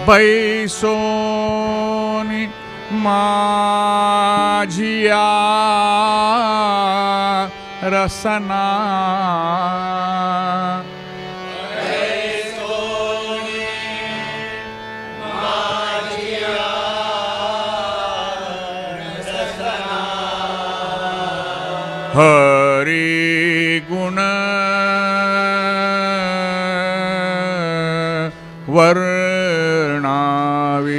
बैसोनी माझिया रसना हरि गुण वर्णावी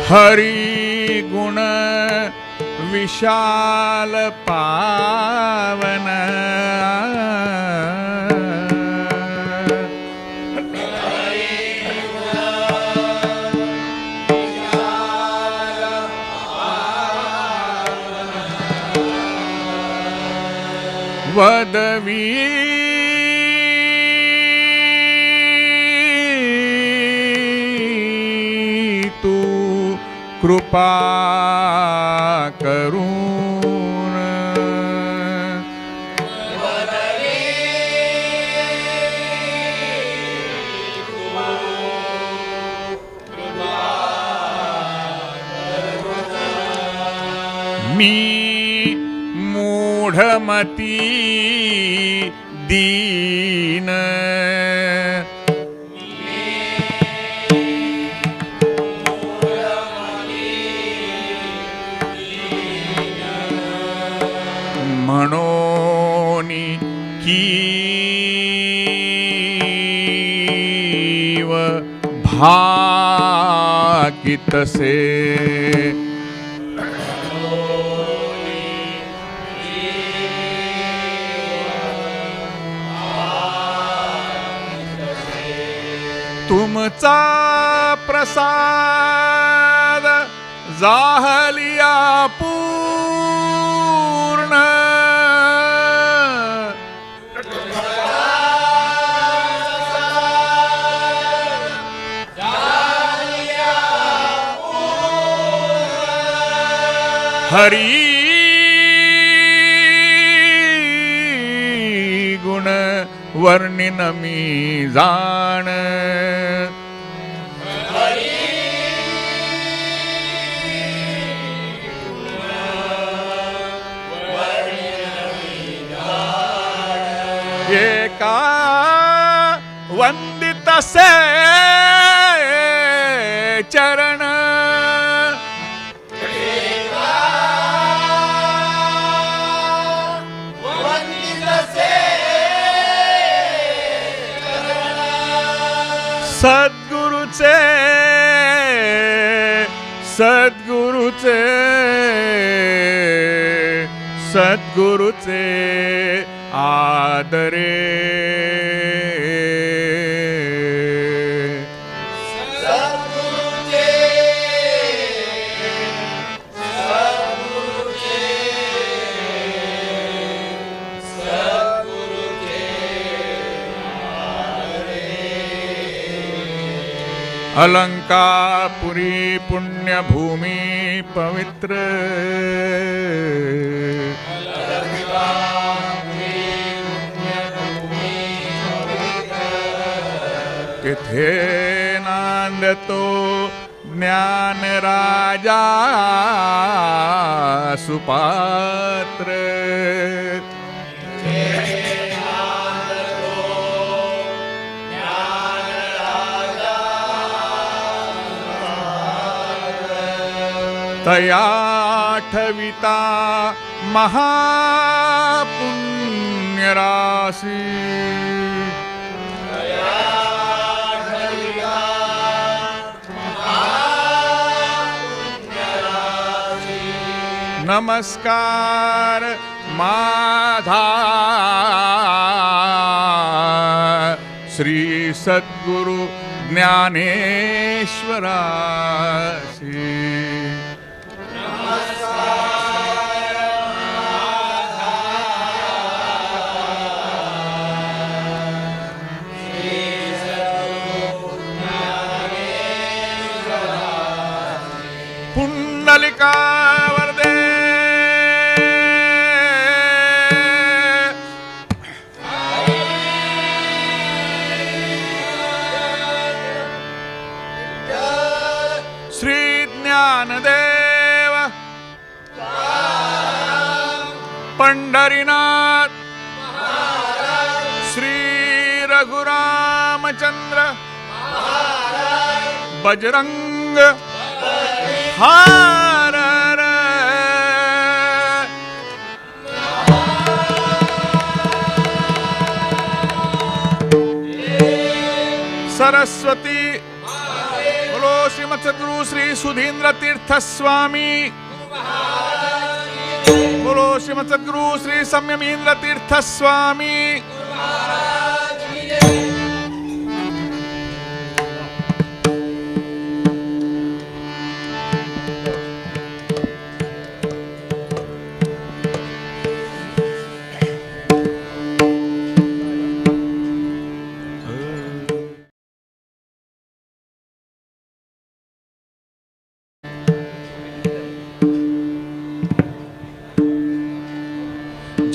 हरि गुण विशाल पावन वदवी तू कृपा करून मी मूढमती दीन म्हणोनी कीव भाकितसे तुमचा प्रसाद जाहलिया पूर्ण हरि गुण वर्णिन मी जाण एका वंदितसे चरण सद्गुरुचे सद्गुरुचे सद्गुरुचे आदरे सद्गुरुचे सद्गुरुचे सद्गुरुचे आदरे. अलंकापुरी पुण्यभूमी पवित्र तिथे नांदतो ज्ञान राजा सुपात्र तया ठविता महापुण्यराशी नमस्कार माझा श्री सद्गुरु ज्ञानेश्वरासी. पुंडलिका वरदे. श्री ज्ञानदेव पंढरीनाथ श्री रघुरामचंद्र बजरंग हर सरस्वती। बोलो श्रीमद सद्गुरु श्री सुधींद्र तीर्थ स्वामी। बोलो श्रीमद सद्गुरु श्री संयमींद्र तीर्थ स्वामी।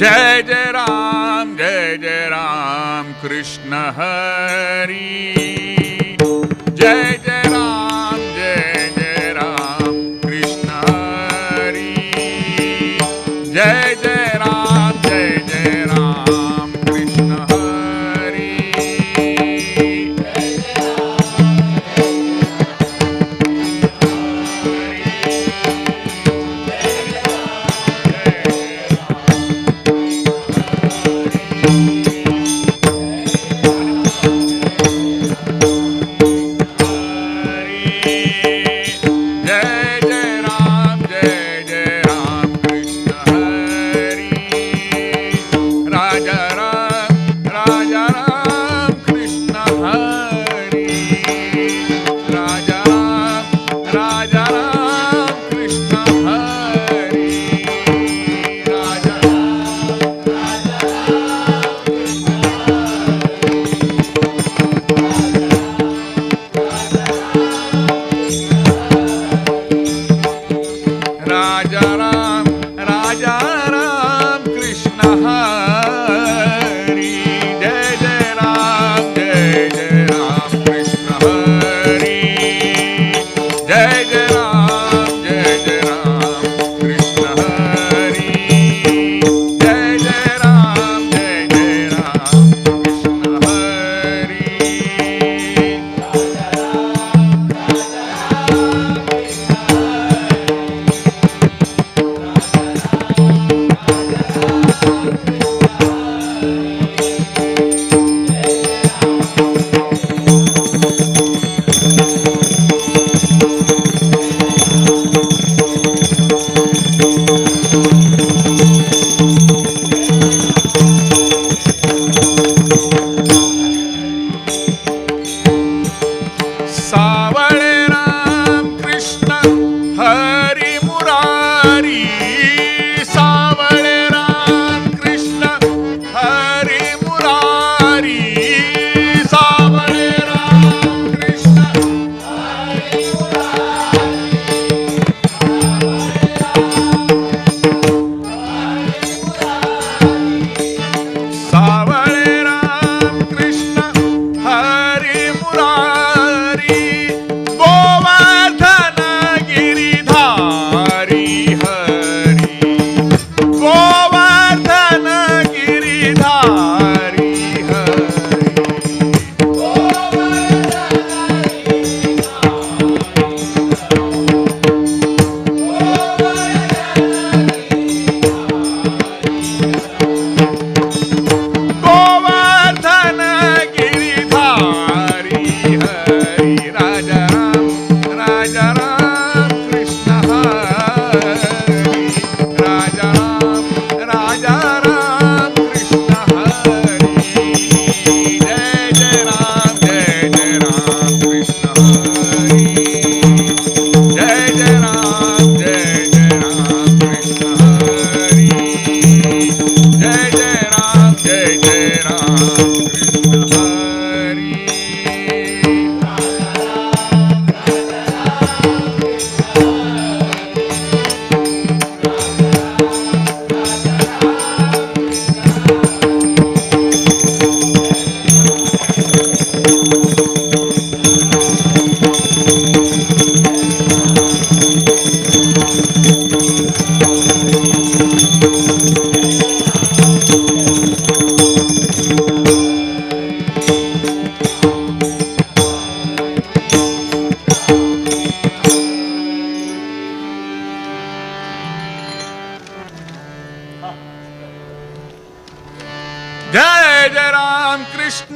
जय जय राम कृष्ण हरि। जय जय राम कृष्ण हरि। जय जय राम कृष्ण हरि।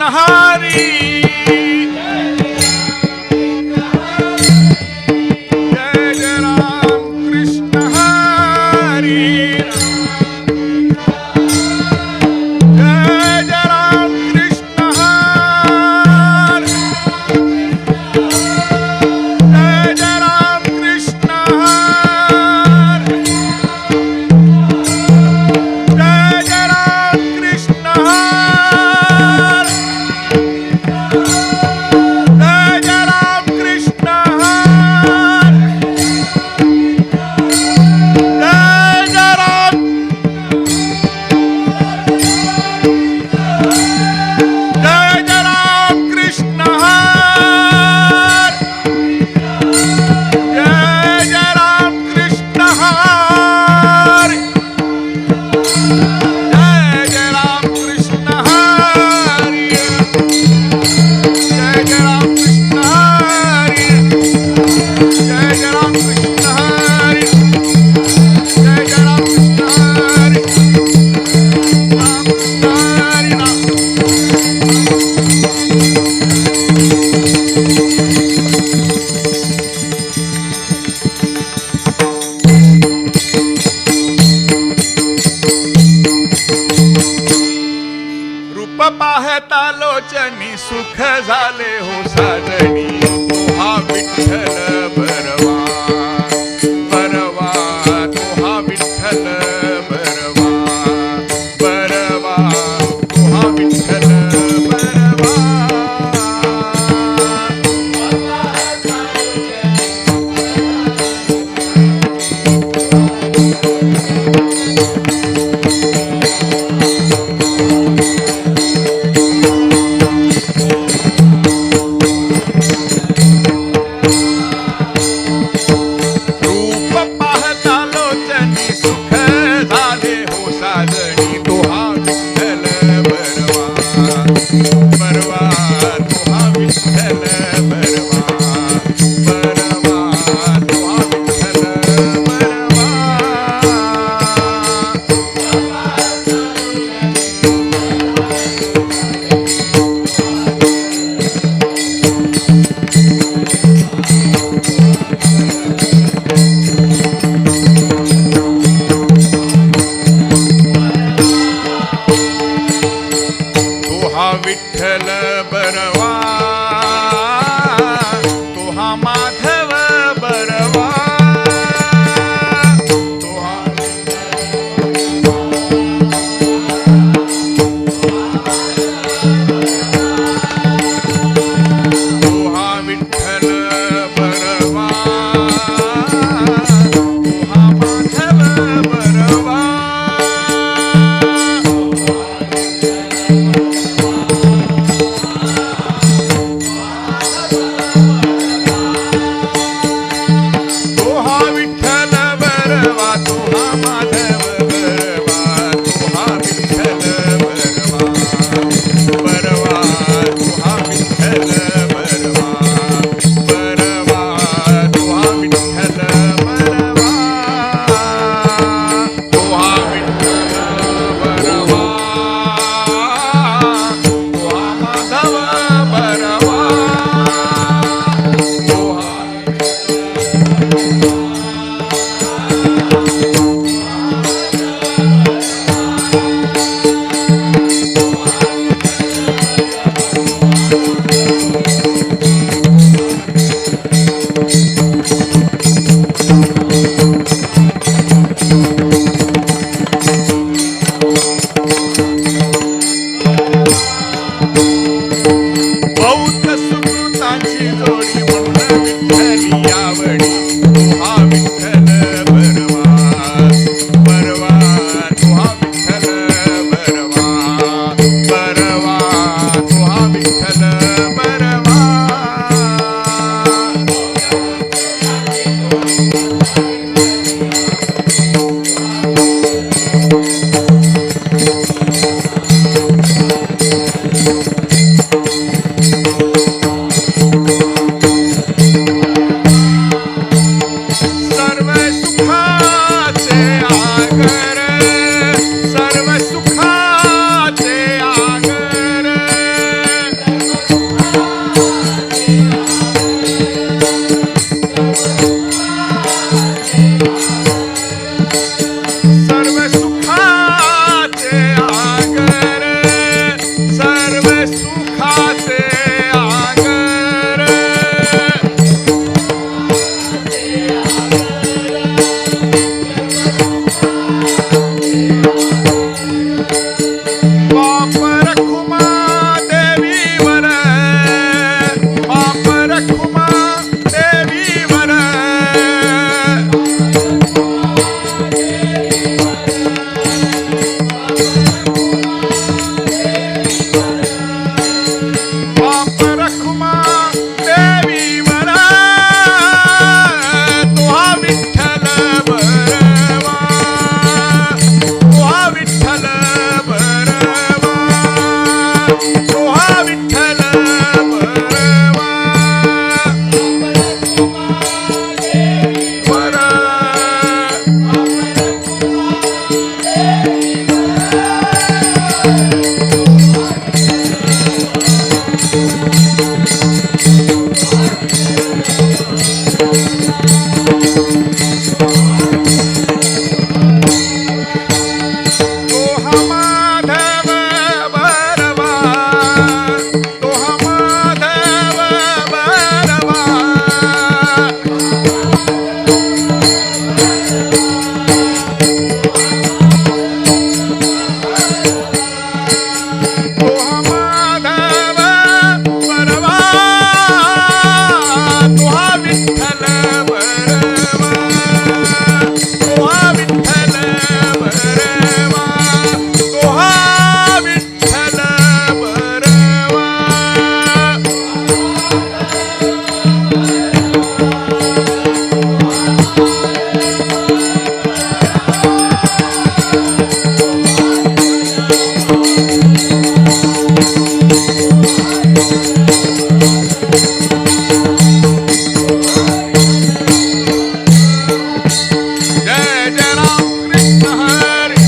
कृष्ण हरी, जय जय राम कृष्ण हरी, जय जय राम कृष्ण हरी, जय जय राम कृष्ण हरी, जय जय राम कृष्ण हरी, जय जय राम कृष्ण हरी, जय जय राम, जय जय राम कृष्ण हरी, जय जय राम कृष्ण हरी, जय जय राम कृष्ण हरी, जय जय राम कृष्ण हरी, जय जय राम कृष्ण हरी, जय जय राम कृष्ण हरी, राम कृष्ण हरी राम। रूप पाहता लोचनी सुख झाले हो साजनी, तो हा विठ्ठल बरवा बरवा, तो हा विठ्ठल बरवा बरवा, तो हा विठ्ठल बरवा। तोहा माधव बरवा, तोहा माधव बरवा। तोहा माधव बरवा, तोहा विठ्ठल बरवा, तोहा विठ्ठल बरवा, तोहा विठ्ठल बरवा। जय जय राम कृष्ण हरे,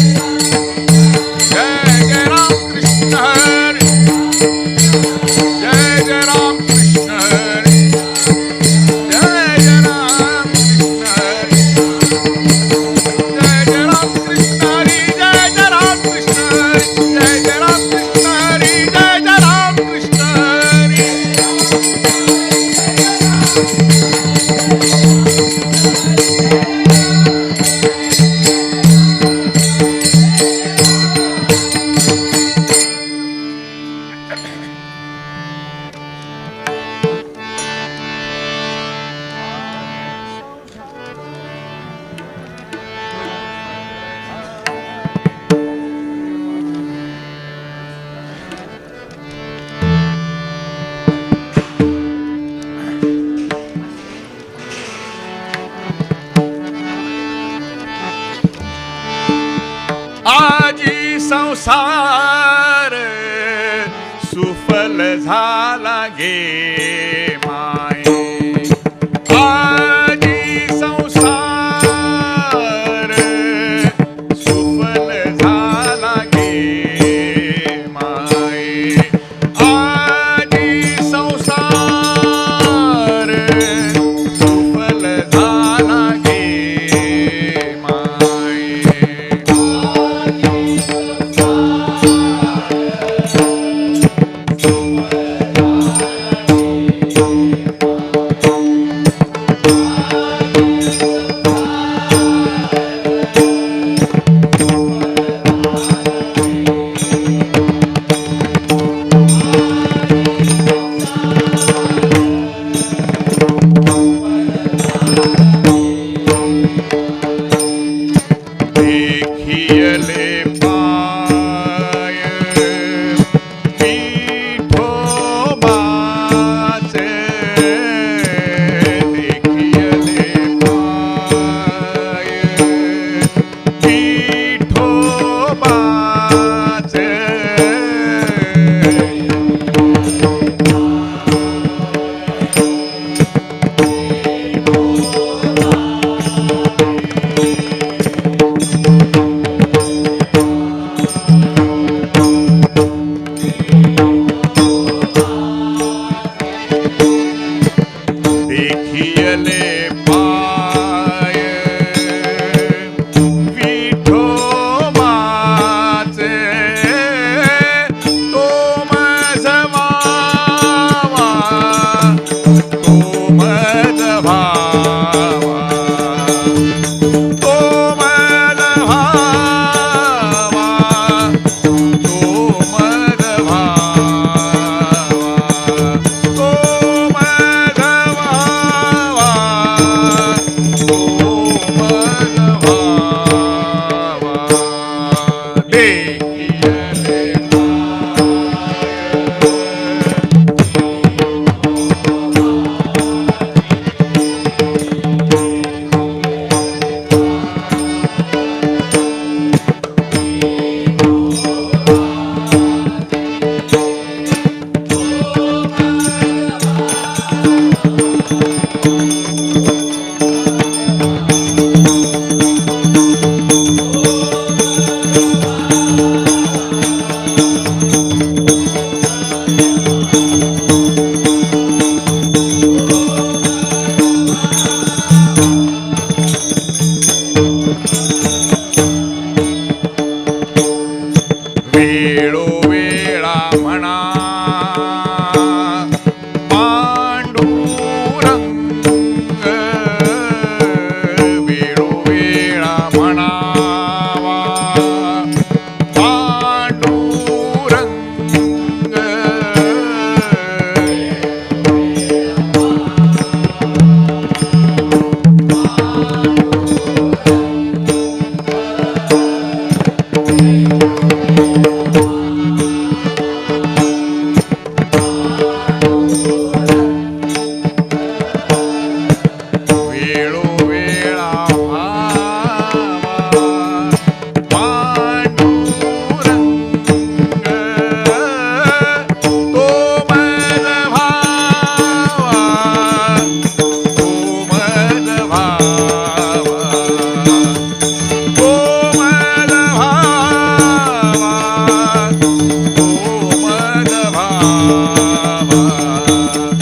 जय जय राम कृष्ण हरे, जय जय राम कृष्ण हरे, जय जय राम कृष्ण हरे, जय जय राम कृष्ण हरे, जय जय राम कृष्ण हरे, जय जय राम कृष्ण हरे, जय जय राम कृष्ण हरे। आजी संसार सुफल झाला गे माये, आजी संसार सुफल झाला गे माये, आजी संसार सुफल झाला गे माये। Thank you.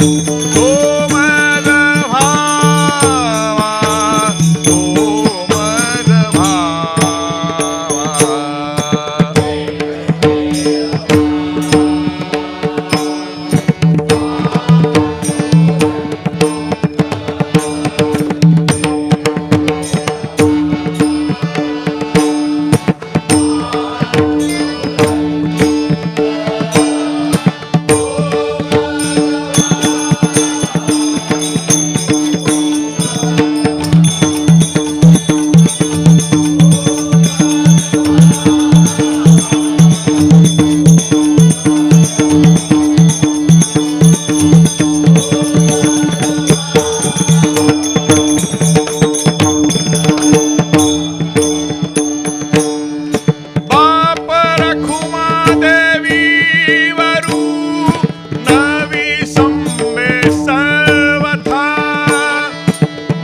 तो मज भावा, तो मज भावा. बाप रखुमा देवी वरु नवी संबे सर्वथा.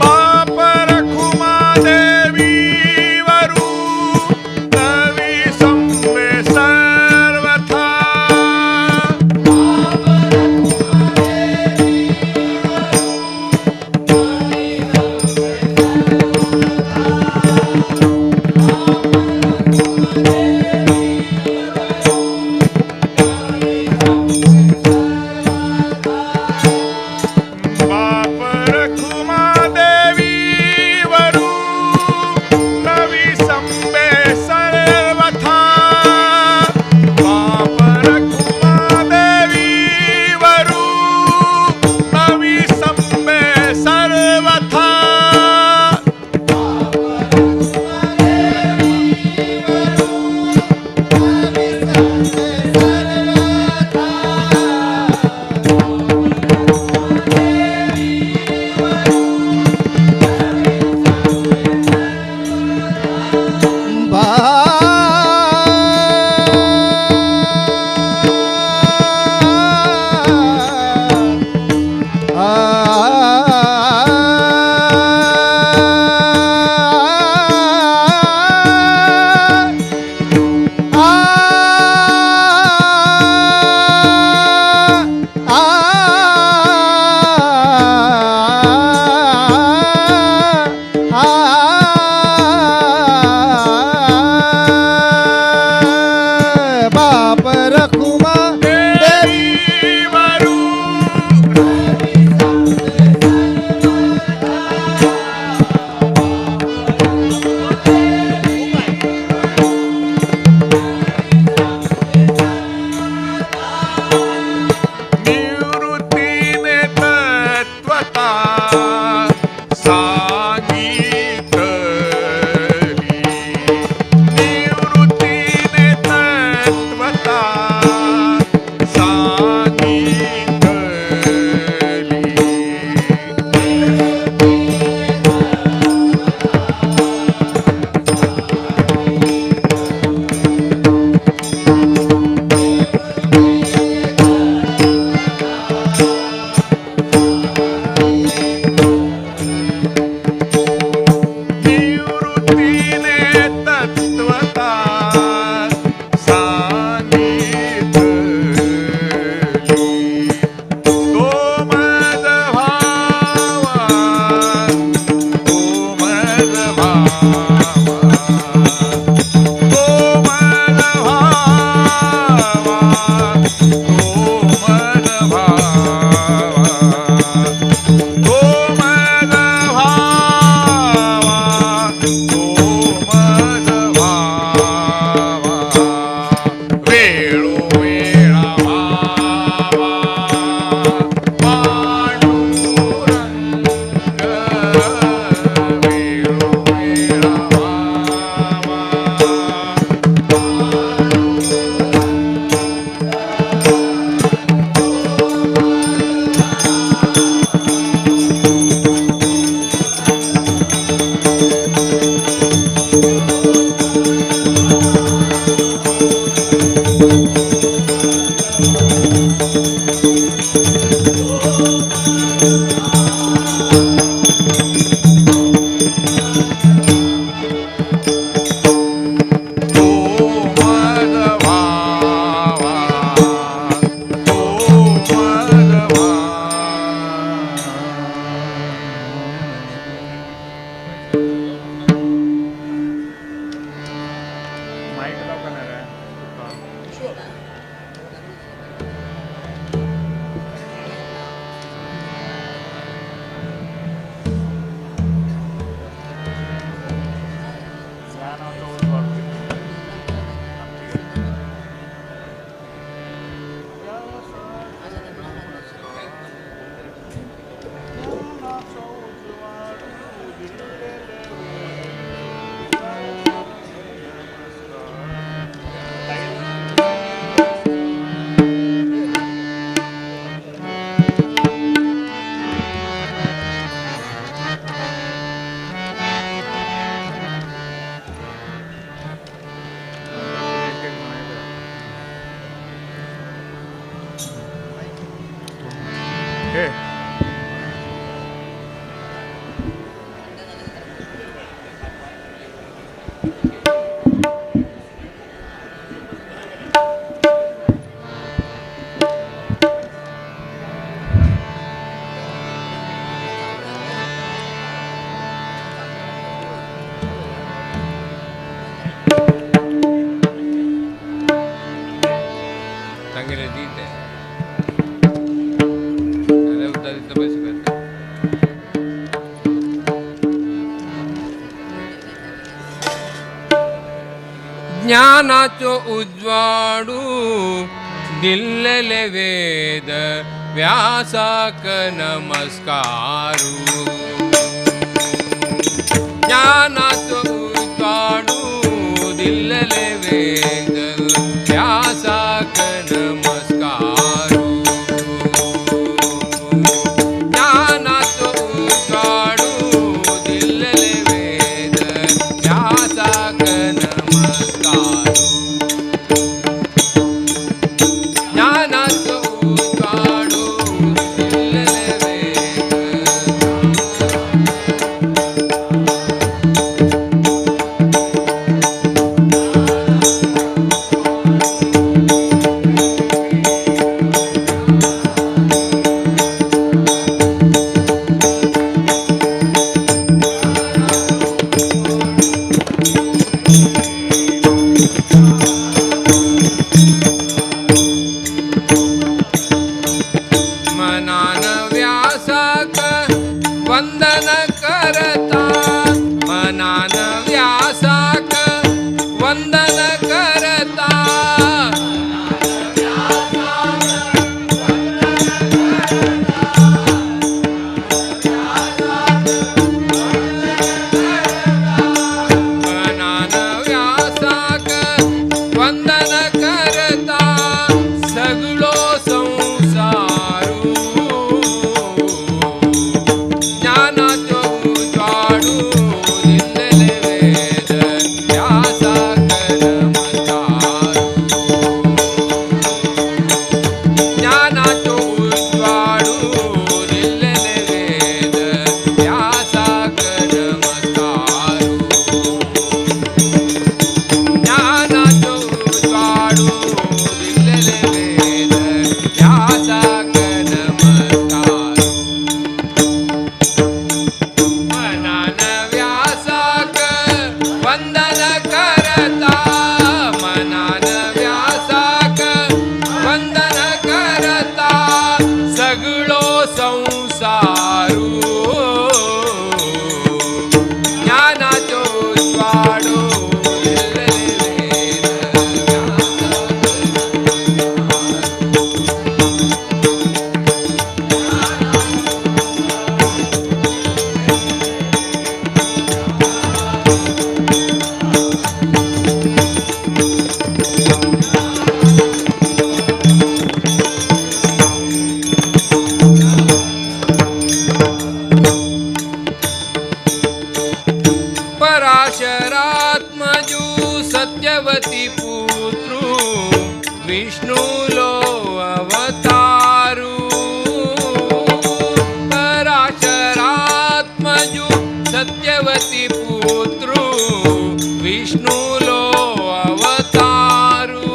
बाप रखुमा देवी वरु नवी संबे सर्वथा. बाप रखुमा देवी वरु नवी संबे सर्वथा. बाप रखुमा देवी वरु नवी संबे सर्वथा. बाप रखुमा देवी वरु निवृत्तीने तत्वता सांगितली. निवृत्तीने तत्वता सांगितली. निवृत्तीने तत्वता सांगितली. तो मज भावा, तो मज भावा, तो मज भावा, तो मज भावा, तो मज भावा, तो मज भावा. वेळोवेळा भावा पांडुरंग, वेळोवेळा भावा. तो मज भावा, तो मज भावा. ज्ञानाचो उजवाडू दिल्लेले वेद व्यासाक नमस्कारू। ज्ञानाचो उजवाडू दिल्लेले वेद व्यासाक नमस्कारू। ज्ञानाचो उजवाडू दिल्लेले वेद व्यासाक नमस्कारू। ज्ञानाचो उजवाडू दिल्लेले वेद। मनान व्यासाक वंदन करता, मनान व्यासाक वंदन करता। मनान व्यासाक वंदन करता सगळो संसारू। ज्ञानाचो उजवाडू दिल्लेले वेद व्यासाक नमस्कारू। ज्ञानाचो उजवाडू दिल्लेले वेद व्यासाक नमस्कारू। ज्ञानाचो उजवाडू दिल्लेले वेद व्यासाक नमस्कारू। मनान व्यासाक वंदन करता, मनान व्यासाक वंदन करता सगळो संसारू। ज्ञानाचो उजवाडू दिल्लेले वेद व्यासाक नमस्कारू। पराशरात्मजू सत्यवती पुत्रू विष्णुलो अवतारू। पराशरात्मजू सत्यवती पुत्रू विष्णुलो अवतारू।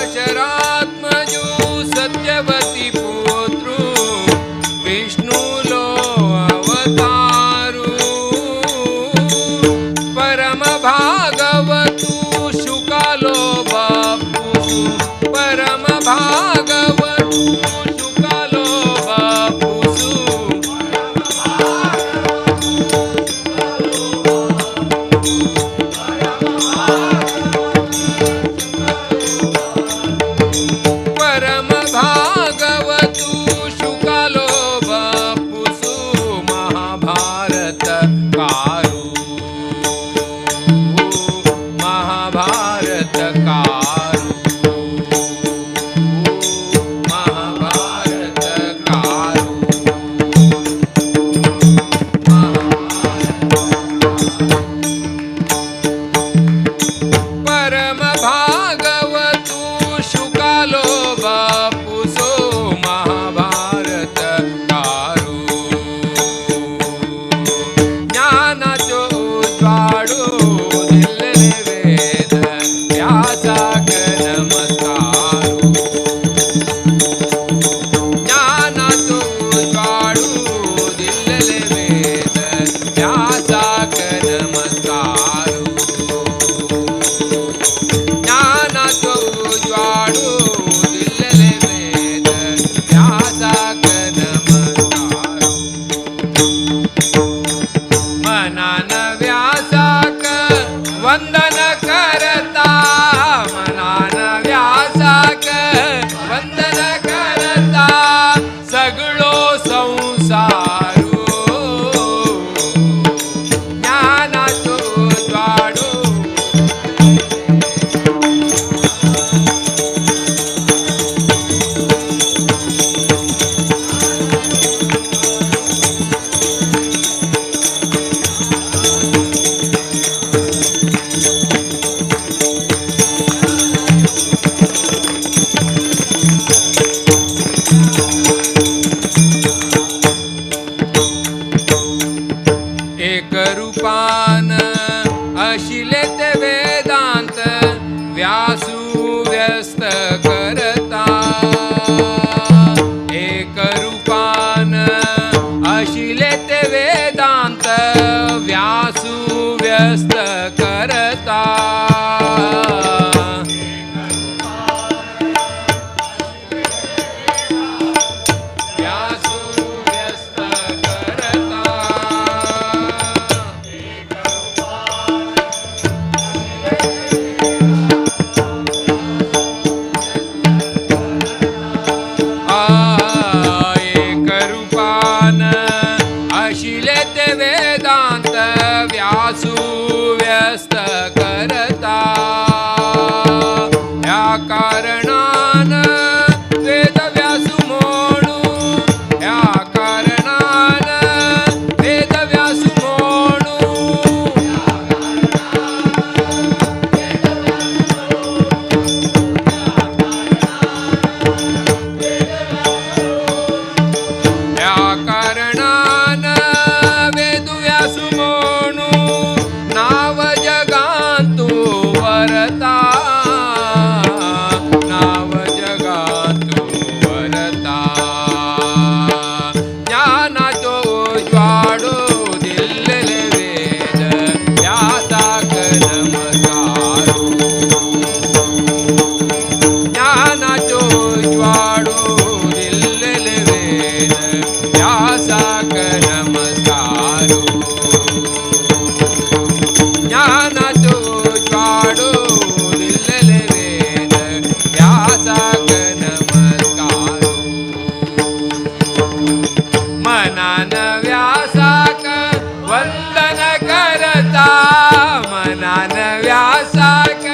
पराशरात्मजू सत्यवती पुत्रू विष्णुलो अवतारू। परम भागवतु शुकालो बापू, परम भागवतु शुकालो बापूसू। परम भागवतु शुकालो बापूसू महाभारत कारू। करता, मनान व्यासाक वंदन करता, सगळो संसारू ज्ञानाचो उजवाडू. एक रूपान अशिले ते वेदांत व्यासू व्यस्त करता, एक रूपान अशिले ते वेदांत व्यासू व्यस्त करता. व्यासू व्यस्त करता. एक रूपान अशिले ते वेदांत व्यासू व्यस्त करता, ह्या कारणान वेद व्यासू म्हणू, ह्या कारणान वेद व्यासू म्हणू. ह्या कारणान वेद व्यासू म्हणू, नाव जगांतू वरता, नाव जगांतू वरता. ज्ञानाचो उजवाडो दिल्लेले वेद व्यासाक नमस्कारो, ज्ञानाचो उजवाडो दिल्लेले वेद व्यासाक नमस्कारो, ज्ञानाचो उजवाडो दिल्लेले वेद व्यासाक नमस्कारो. मनान व्यासाक वंदन करता, मनान व्यासाक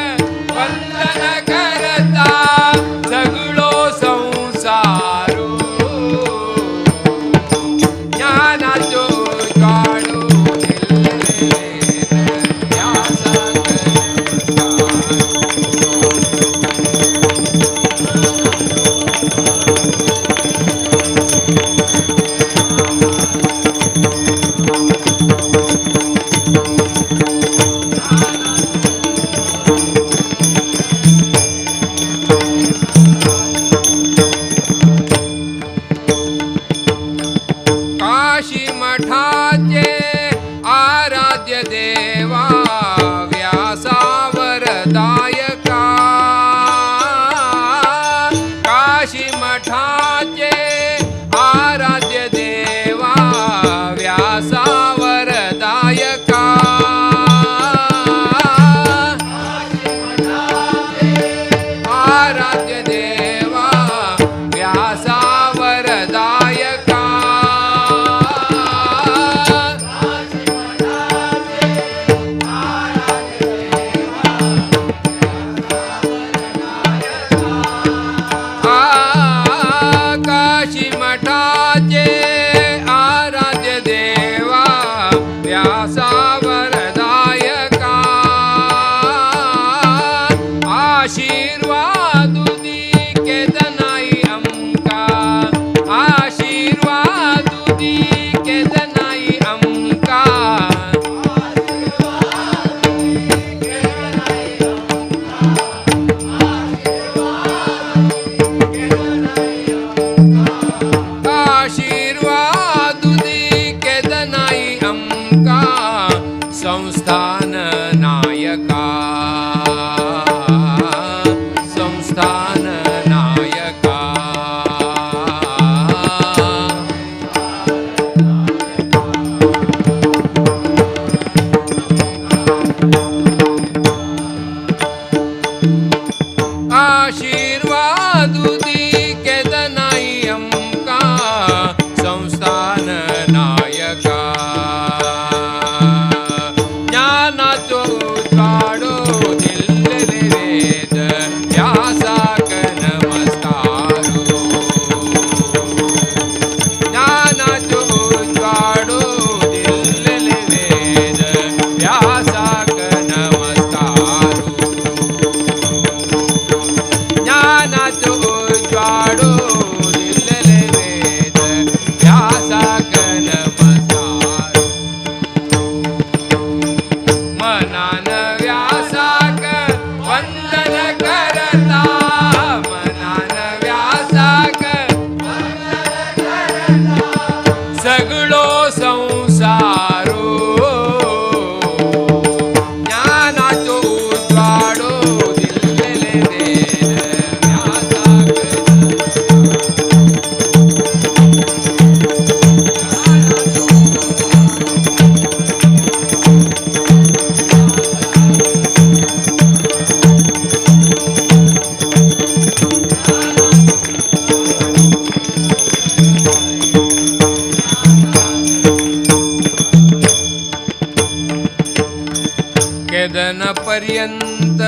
पर्यंत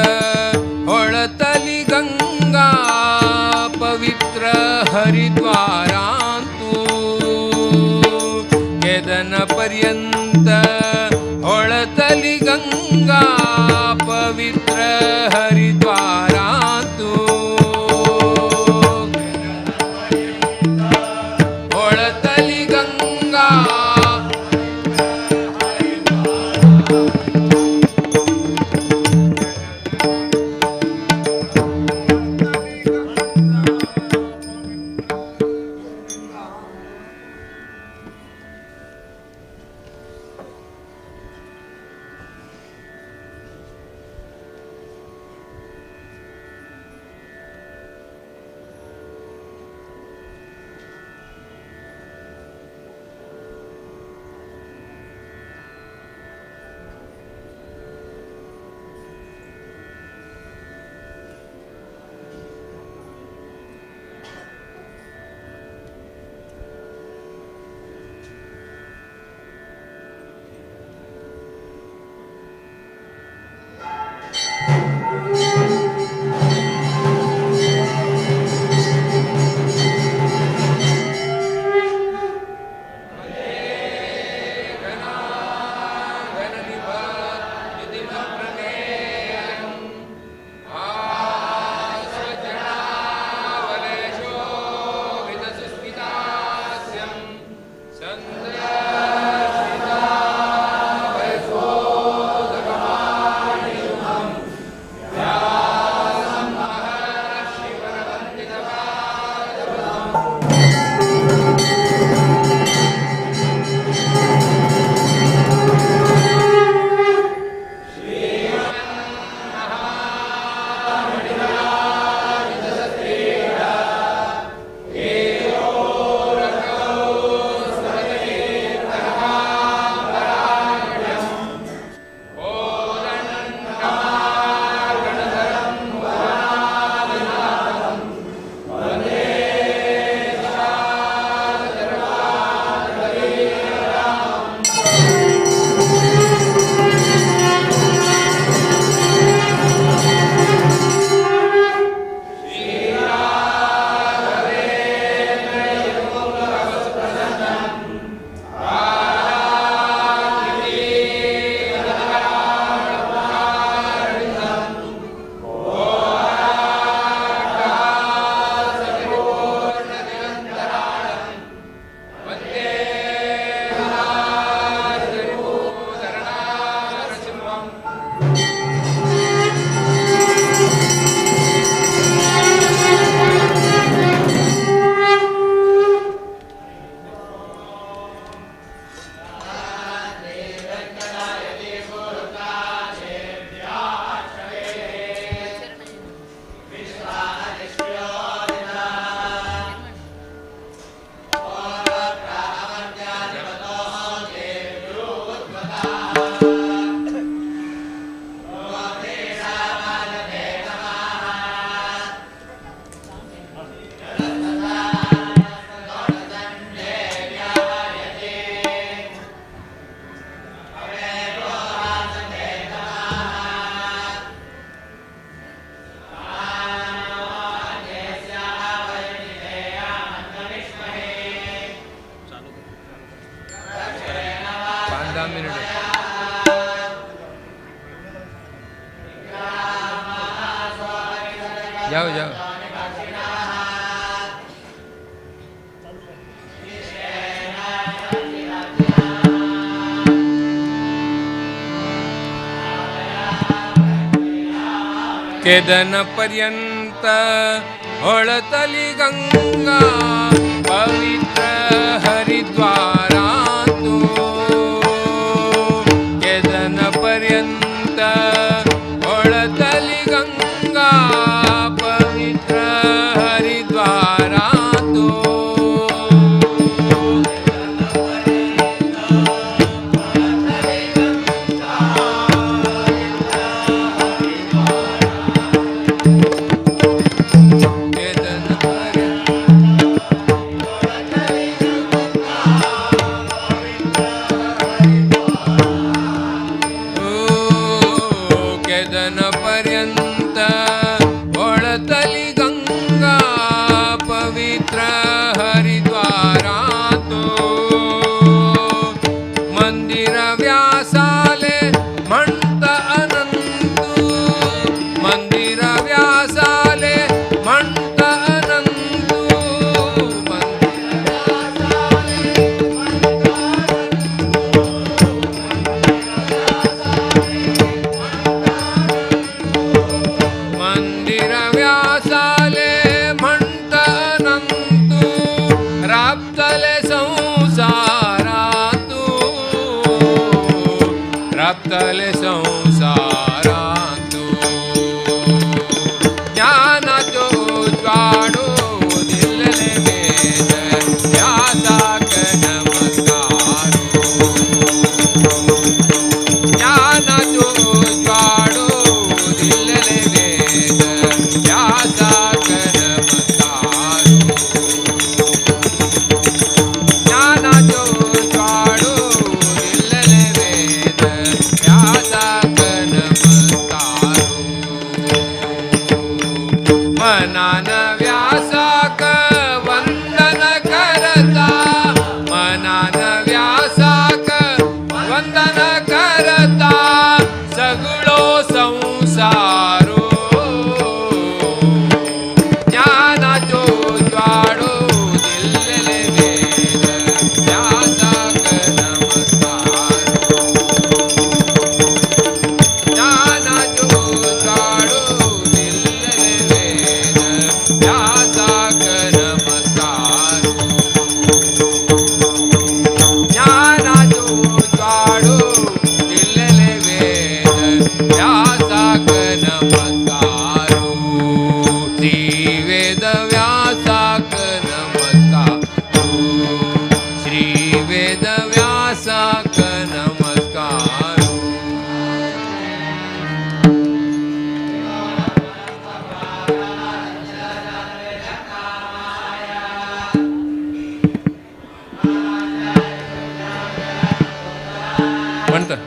होळतली गंगा पवित्र हरिद्वारांतु. केदन पर्यंत होळतली गंगा पवित्र हरिद्वारांतु. होळतली गंगा जाओ जाओ. केदन पर्यंत होळतली गंगा पवित्र हरिद्वारांतु. केदन पर्यंत होळतली गंगा पवित्र हरिद्वारांतु. केदन पर्यंत केदन पर्यंत ओळतली गंगा पवित्र हरिद्वारांतु मंदिर व्यासाले म्हणत अनंतु मंदिर व्यासाले म्हणत अनंतु मंदिर व्यासाले म्हणत अनंतु राबतले संसारांतु राबतले संसारांतु ज्ञानाचो उजवाडो दिल्ले वेद व्यासाक नमस्कारो ज्ञानाचो उजवाडो दिल्ले वेद व्यासाक नमस्कारो ज्ञानाचो उजवाडो दिल्ले वेद व्यासाक नमस्कारो मनान व्यासाक वंदन करता मनान व्यासाक वंदन करता सगळो संसारो ज्ञानाचो उजवाडो दिल्ले वेद व्यासाक नमस्कारो ज्ञानाचो उजवाडो दिल्ले वेद व्यासाक नमस्कारो ज्ञानाचो उजवाडो दिल्ले वेद व्यासाक नमस्कारो श्री वेद व्यासाक नमस्कारो श्री वेद व्यासाक नमस्कारो. म्हणतं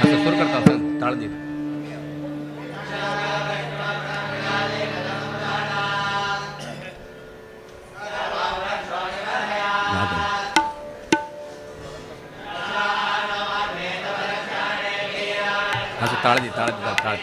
असं सुरू करता असं ताळ देत. असं ताळ दे ताळ दे ताळ ताळ.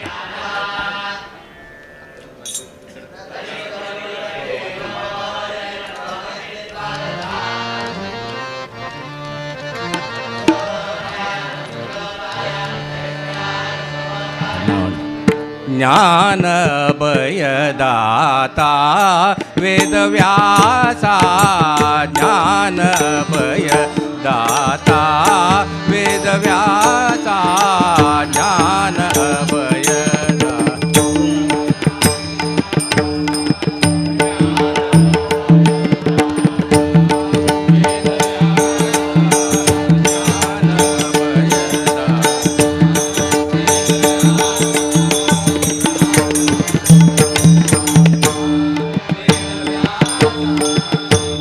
ज्ञान भयदाता वेदव्यासा ज्ञान भयदाता वेदव्यासा ज्ञान भयदाता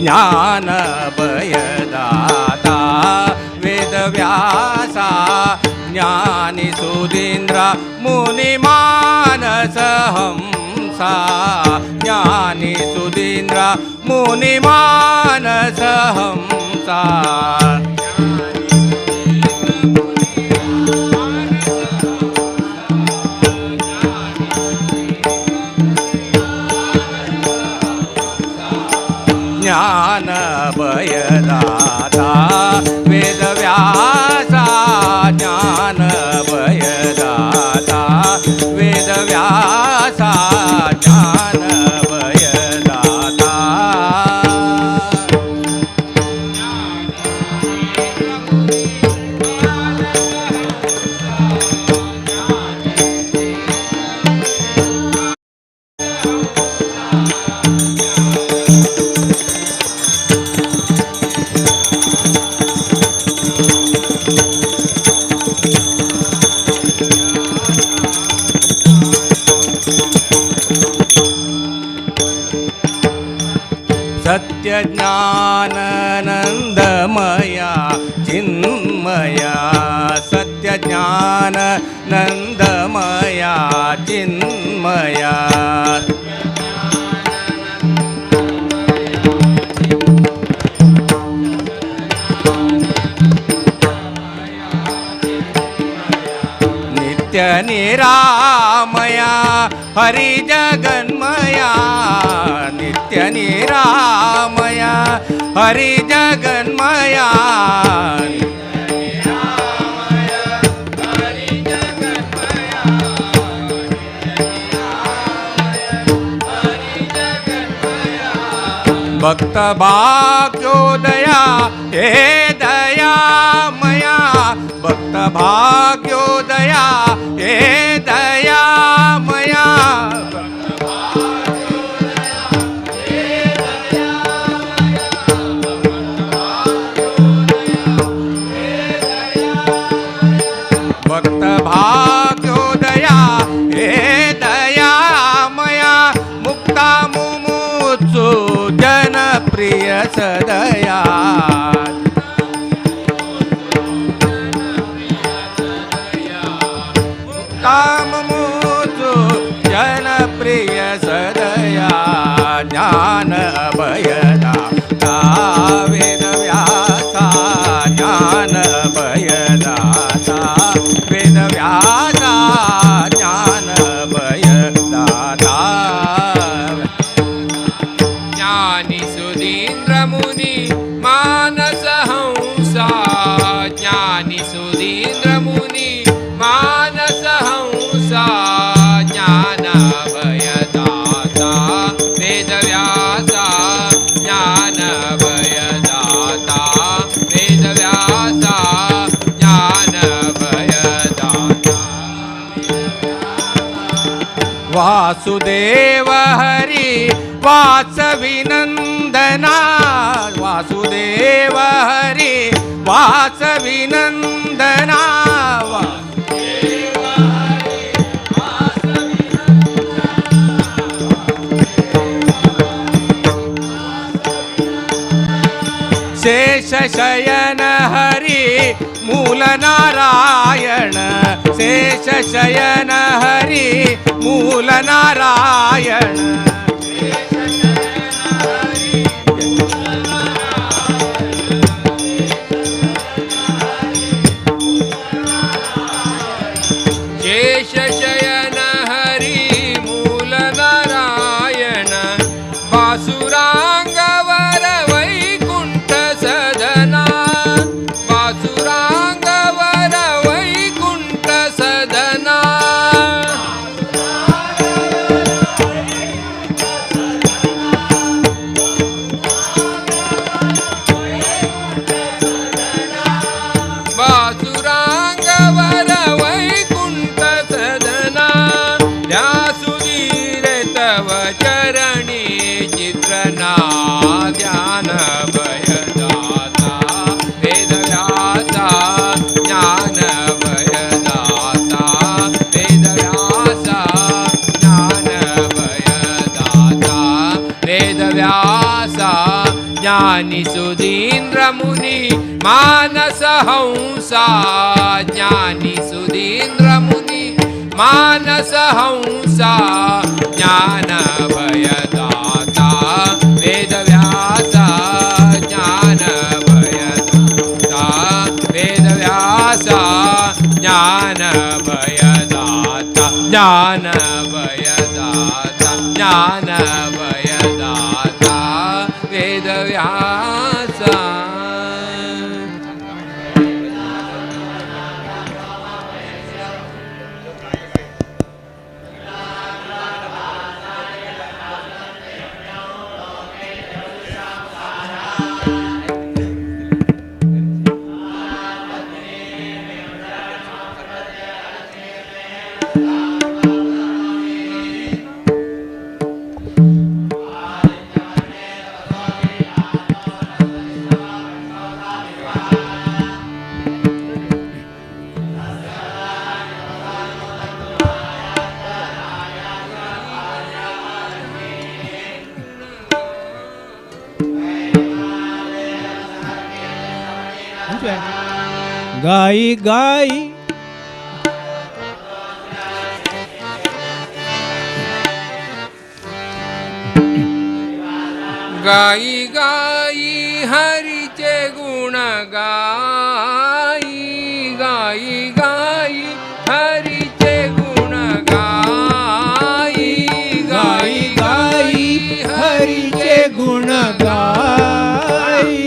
ज्ञान भयदाता वेदव्यासा ज्ञानी सुधीन्द्र मुनि मानस हंसा ज्ञानी सुधीन्द्र मुनि मानस हंसा ज्ञान ज्ञान भयदाता वेदव्यासा ज्ञान भयदाता वेदव्यासा ज्ञान भयदाता. सत्यज्ञानानन्दमया चिन्मया सत्यज्ञानानन्दमया चिन्मया नित्य निरामया हरि जगन्मया नित्य निरामया हरि जगन्मया भक्त भाग्योदया हे दयामया भक्त भाग्योदया हे दयामया भक्त भाग्योदया हे दयामया मुक्ता मुमुत्सु जनप्रिय सदया मुक्ता मुमुत्सु जनप्रिय सदया ज्ञान अभयदाता वेदव्यासा ज्ञान अभयदाता वेदव्यासा ज्ञान अभयदाता. ज्ञानी सुधीन्द्र मुनि मानस हंसा ज्ञानी सुधीन्द्र मुनि मानस हंसा ज्ञान भयदाता वेदव्यासा ज्ञान भयदाता वेदव्यासा ज्ञान भयदाता. वासुदेव हरि वासविनन्दना वासुदेव हरि वासविनन्दना शेषशयन हरि मूल नारायण शेषशयन हरि मूल नारायण शेषशयन हरि मूल नारायण वासुरांगवर वैकुंठ सदना वासुरांगवर वैकुंठ सदना. वासुरांगवर वैकुंठ सदना ध्यासुधीर तव चरणी चित्रना ज्ञान भयदाता वेदव्यासा ज्ञान भयदाता वेदव्यासा ज्ञान भयदाता वेदव्यासा. ज्ञानी सुधीन्द्र मुनि मानस हंसा ज्ञानी सुधीन्द्र मुनि मानस हंसा ज्ञान भयदाता वेदव्यासा ज्ञान भयदाता वेदव्यासा ज्ञान भयदाता ज्ञान भयदाता ज्ञान भयदाता वेदव्यासा. गाई गाई गाई गाई हरीचे गुण गाई गाई गाई हरीचे गुण गाई गाई गाई हरीचे गुण गाई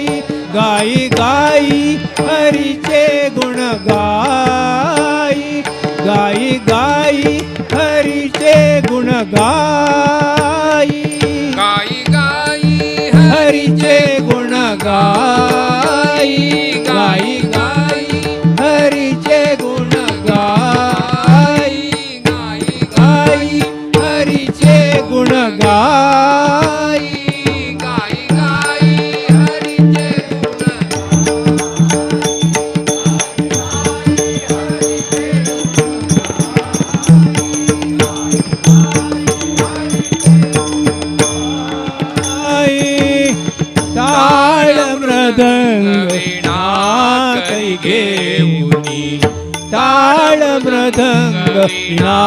गाई गाई हरीचे गुण गाई गाई गाई हरीचे गुण गाई गाई गाई हरीचे गुण गाई गाई गाई हरीचे गुण गाई गाई गाई हरीचे गुण गाई गाई गाई हरीचे गुण ताळ मृदंग वीणा करी घेऊनी ताळ मृदंग वीणा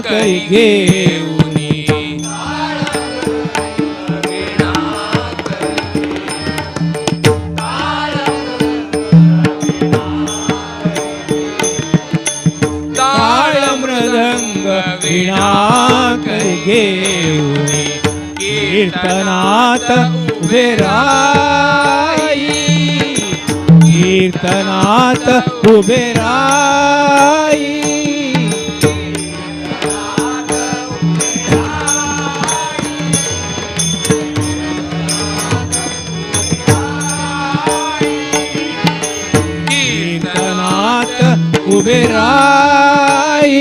करी घेऊनी ताळ मृदंग वीणा करी घेऊनी कीर्तनात उभे राई कीर्तनात उभे राई कीर्तनात उभे राई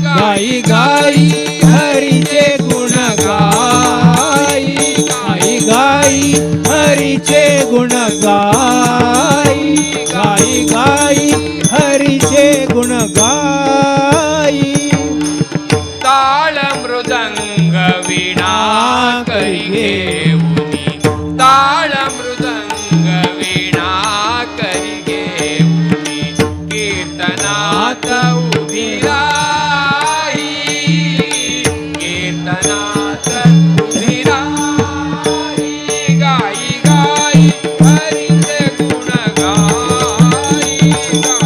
गाई गाई हरीचे गुण गाई गाई गाई हरीचे गुण गाई गाई गाई हरीचे गुण गाई ताळ मृदंग वीणा करी घेऊनी ताळ मृदंग वीणा करी घेऊनी कीर्तनात उभी राही कीर्तनात उभी राही गाई गाई हरीचे गुण गाई गाई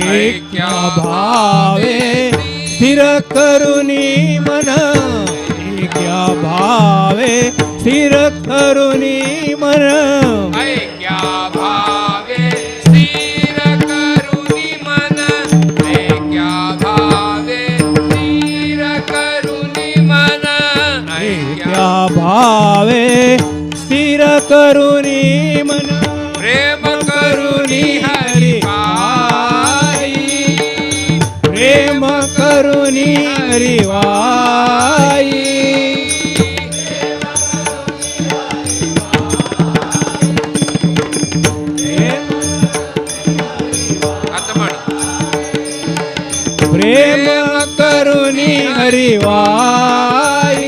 ऐक्या भावे स्थिर करुणी मन ऐक्या भावे स्थिर करुणी मन ऐक्या भावे स्थिर करुणी मन ऐक्या भावे स्थिर करुणी मन ऐक्या ऐक्या भावे स्थिर करुणी मन प्रेम करुणी हरी पाई प्रेम करुणी हरिवाई आता म्हण प्रेम करुणी हरिवाई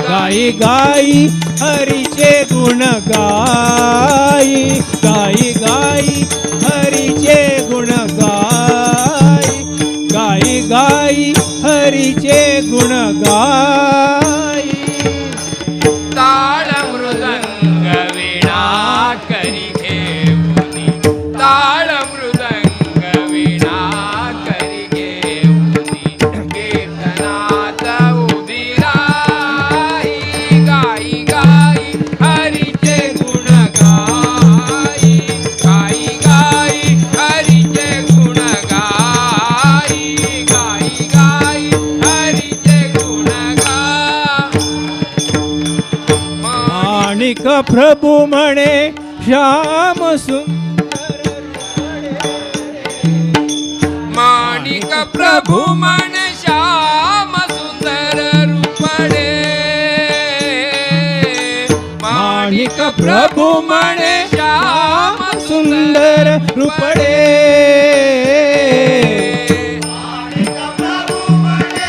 गाई गाई हरीचे गुण गाई गाई गाई हरीचे गुण गाई गाई गाई हरीचे गुण गाई ताळ मृदंग वीणा करी घेऊनी ताळ मृदंग वीणा करी घेऊनी कीर्तनात उभी राही गाई गाई हरीचे गुण गाई गाई गाई हरीचे गुण गाई गाई गाई हरीचे गुण गाई माणिक प्रभू म्हणे श्याम सुंदर माणिक प्रभू म्हण श्याम सुंदर रूपडे माणिक प्रभू म्हणे श्याम सुंदर रूपडे प्रभू म्हणे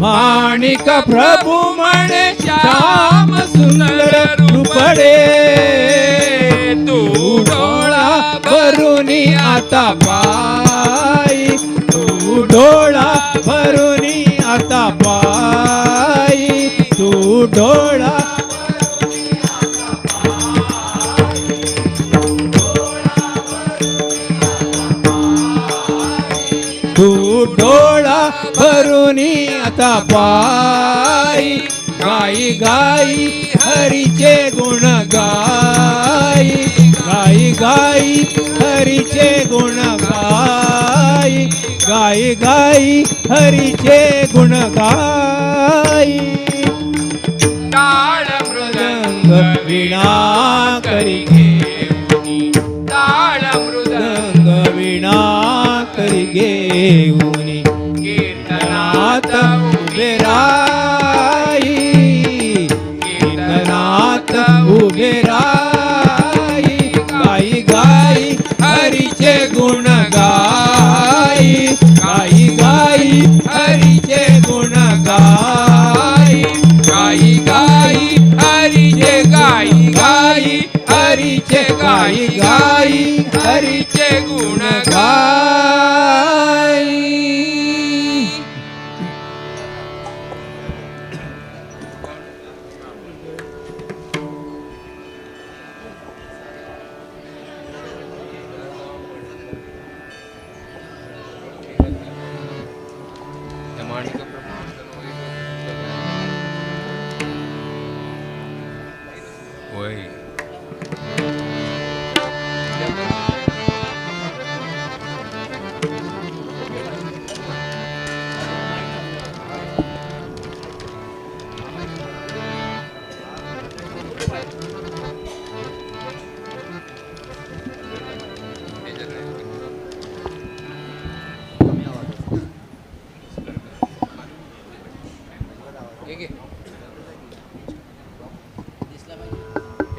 माणिक प्रभू म्हणे श्याम सुंदर रूपडे. तू डोळा भरुनी आता पायी, तू डोळा भरुनी आता पायी, तू डोळा तू डोळा भरुनी आता पायी. गाई गाई हरीचे गुण गाई, गाई गाई हरीचे गुण गाई, गाई गाई हरीचे गुण गाई. टाळ मृदंग वीणा करी घेऊनी, टाळ मृदंग वीणा करी घेऊनी, कीर्तनात नाथ उभे राई, कीर्तनात उभे राई. गाई गाई हरीचे गुण गाई, गाई गाई हरीचे गुण गाई, गाई गाई हरीचे गाई गाई हरीचे गाई गाई हरीचे गुण गाई. होय.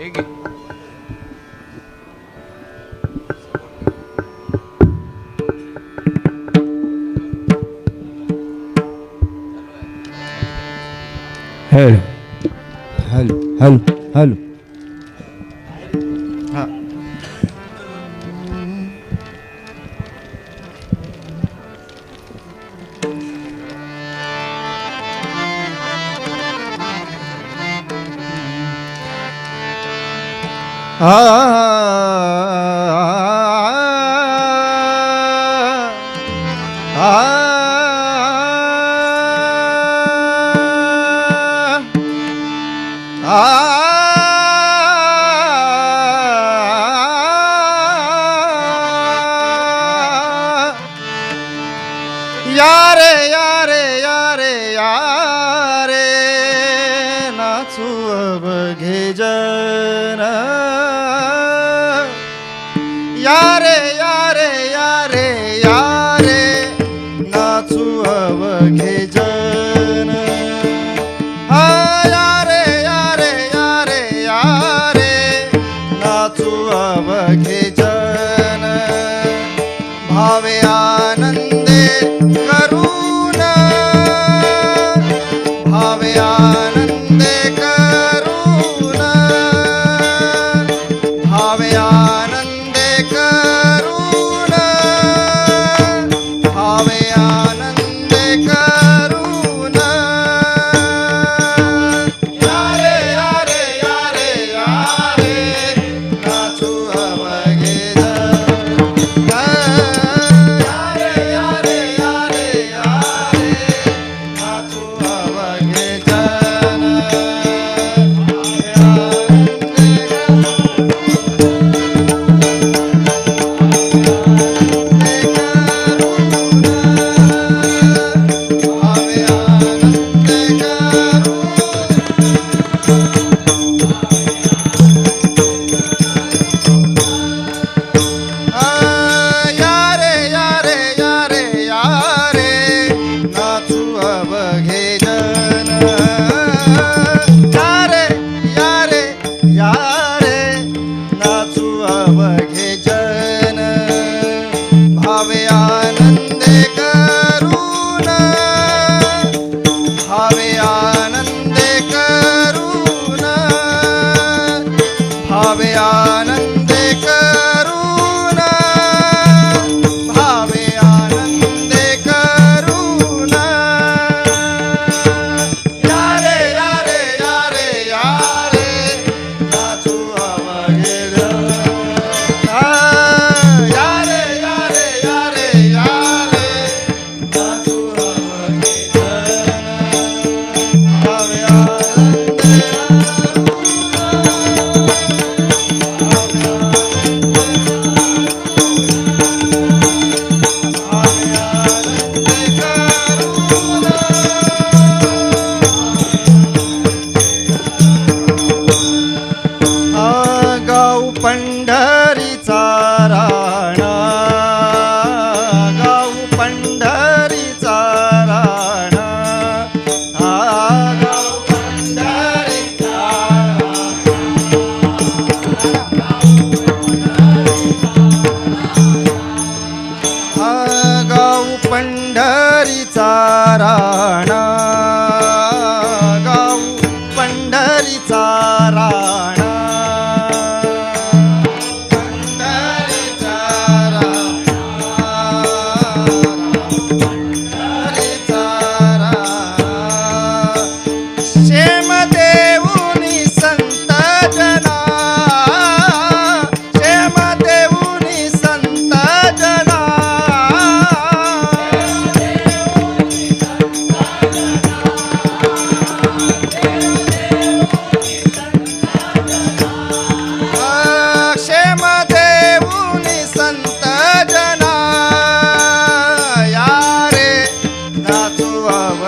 एक हॅलो हॅलो हॅलो हॅलो. हा. आ आ आ यारे यारे यारे यारे नाचू अवघे जन, यारे यारे यारे यारे नाचू अवघे जन, हा यारे यारे यारे यारे नाचू अवघे जन. भावे आनंदे करुण, भावे आनंदे करुण, भावे आनंदे करुण, भावे आनंदे करुण. यारे यारे यारे यारे नाचू अवघे जन, यारे यारे यारे यारे नाचू अवघे जन.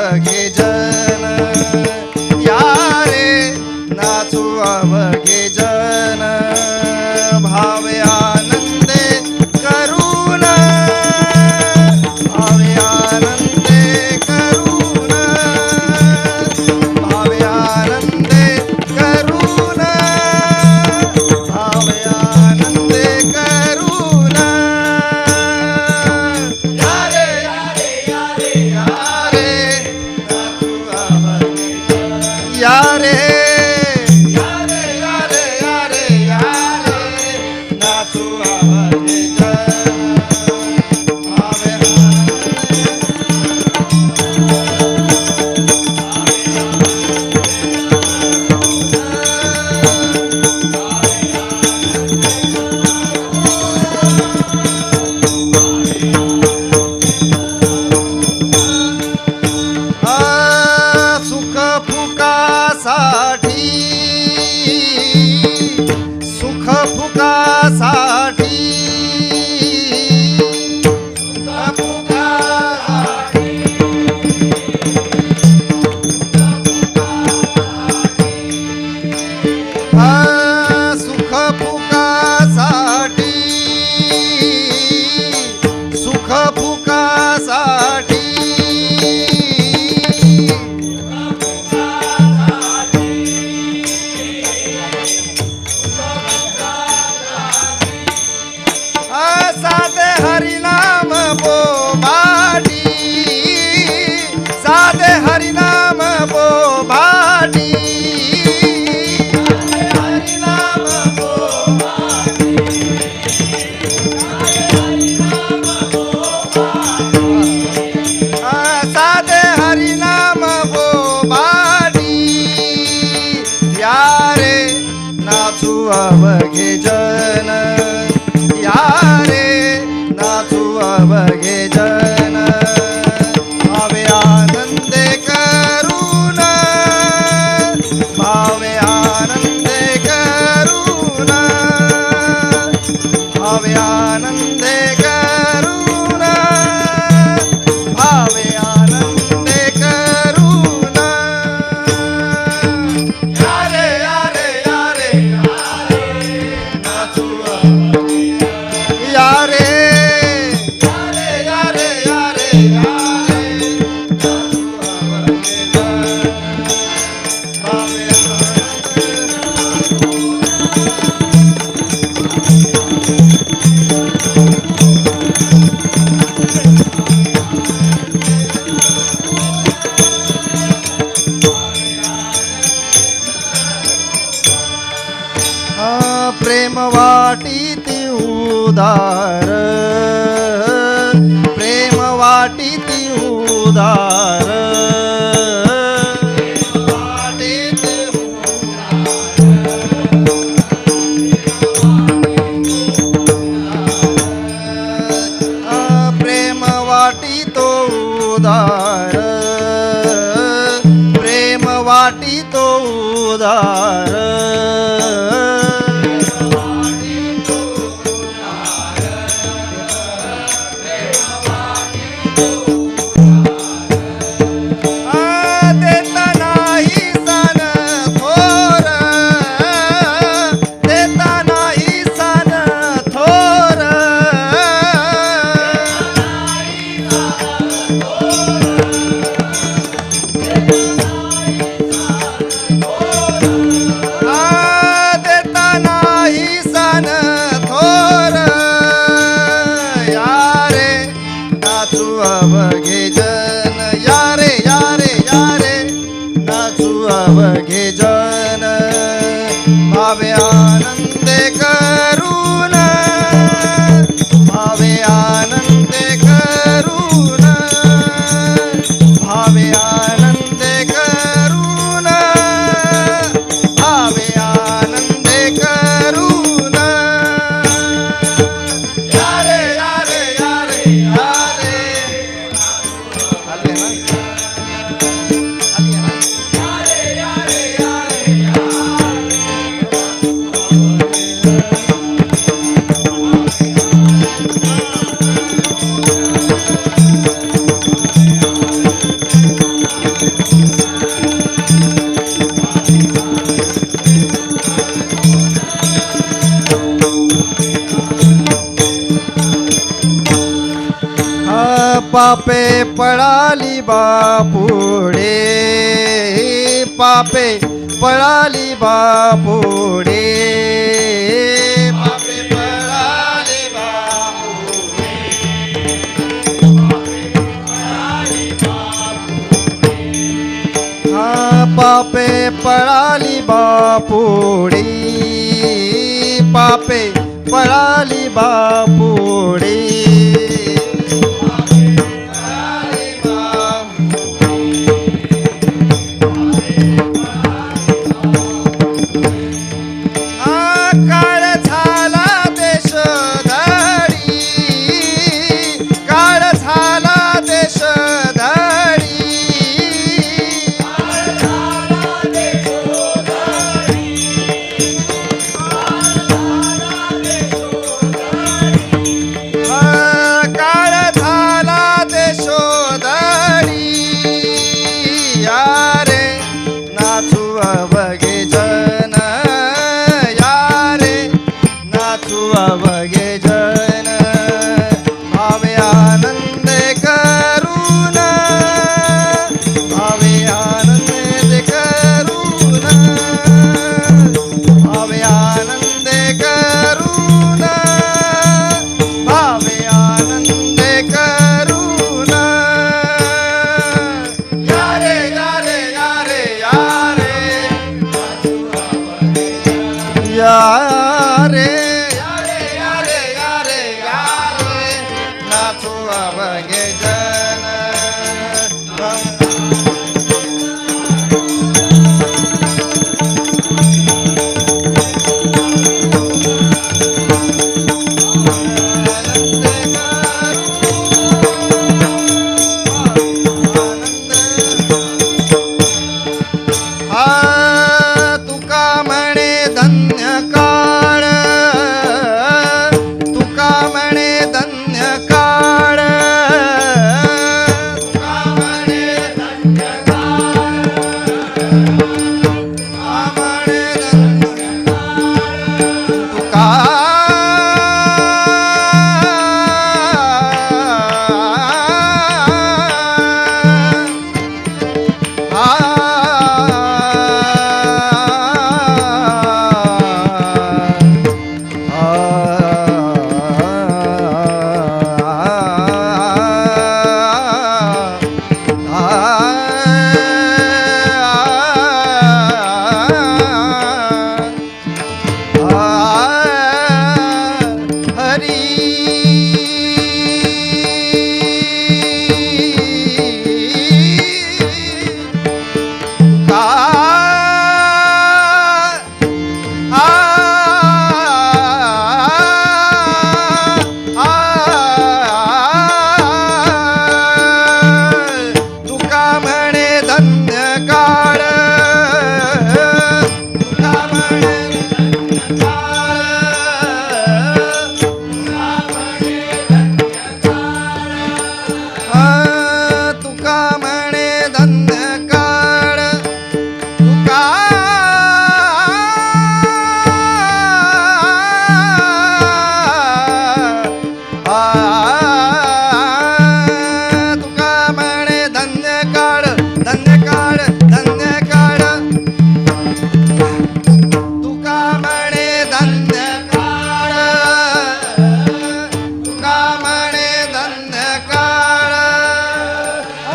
अवघे जन, यारे नाचू अवघे जन, भावे आनंदे करुण, भावे आनंदे करुण, भावे आनंदे करुण, भावे आनंदे करुण, यारे यारे यारे यारे नाचू अवघे जन, यारे यारे यारे यारे यारे नाचू अवघे जन, भावे सुख फुकासाठी, सुख फुकासाठी, सुख फुकासाठी, सुख फुकासाठी, सुख फुकासाठी, साधे हरिनाम बोभाटी, साधे हरिनाम बोभाटी, हरिनाम बोभाटी, साधे हरिनाम बोभाटी, यारे नाचू अवघे जन, यारे नाचू अवघे जन, भावे आनंदे करुण, भावे आनंदे करुण, भावे आनंदे करुण, भावे आनंदे करुण, यारे यारे यारे यारे नाचू अवघे यारे यारे यारे यारे यारे नाचू अवघे जन, भावे आनंदे. प्रेम वाटीती उदार, प्रेम वाटीती उदार, वाटीती उदार, प्रेम वाटी तो उदार, प्रेम वाटी तो उदार, देता नाही सन थोर, देता नाही सन थोर, पापे पळाली बापुडे, पापे पळाली बापुडे, हा पापे पळाली बापुडे, पापे पळाली बापुडे. काळ झाला देश धडी, काळ झाला देश धडी, काळ झाला देशोधडी. यारे नाचू अवघे जन, यारे नाचू अवघे जन, भावे आनंद करून, भावे आनंद करून, भावे आनंद करून, भावे आनंद करून. यारे यारे यारे यारे यारे यारे यारे यारे यारे नाचू अवघे जन. तुका म्हणे धन्य काळ, तुका म्हणे धन्य काळ, तुका म्हणे धन्य काळ, तुका म्हणे धन्य तुका हरी तुका म्हणे धन्य काळ, तुका म्हणे काळ, तुका म्हणे धन्य काळ, तुका तुका म्हणे धन्य काळ, धन्य काळ, धन्य काळ, तुका म्हणे धन्य काळ, तुका म्हणे धन्य काळ,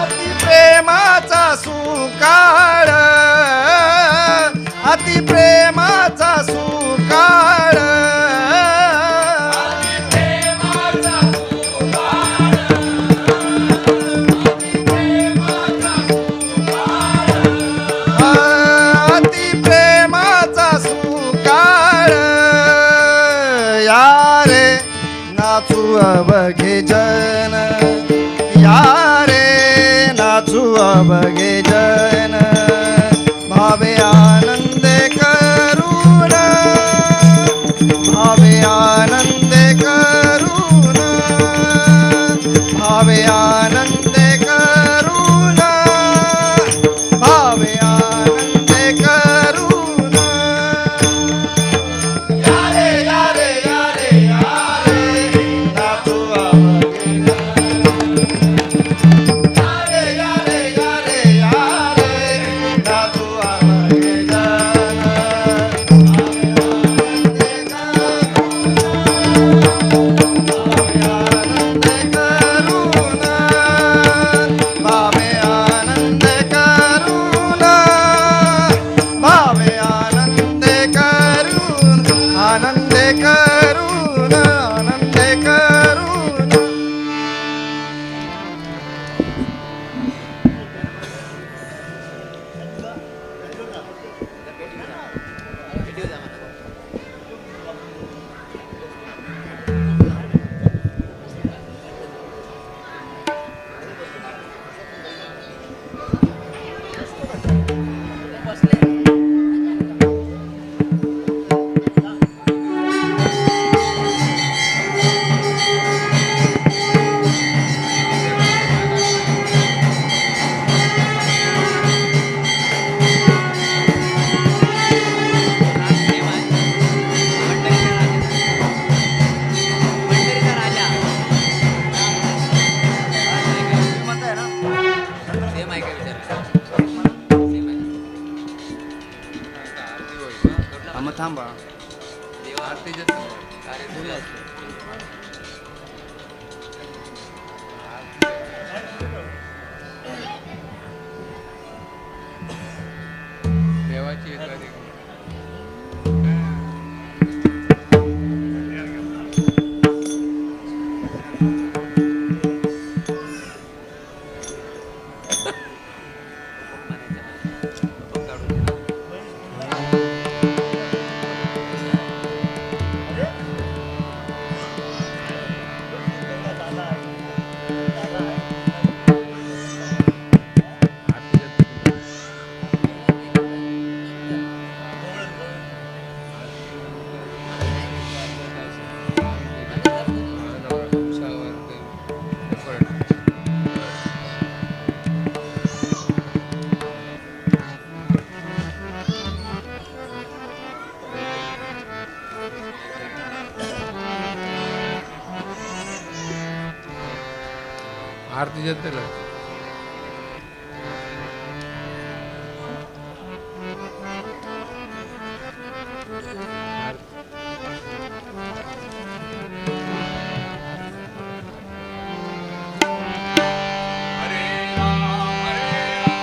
अति प्रेमाचा सुकाळ, अति प्रेमाचा सुकाळ, अति प्रेमाचा सुकाळ. यारे नाचू अवघे जन, यारे नाचू अवघे जन, भावे आनंद करून, भावे आनंद करून, भावे आनंद करून, भावे आनंद करून. यारे यारे यारे यारे नाचू अवघे जन, यारे यारे यारे यारे. मग थांबा. देवाची एखादी आरती जनतेला. हरे राम हरे राम.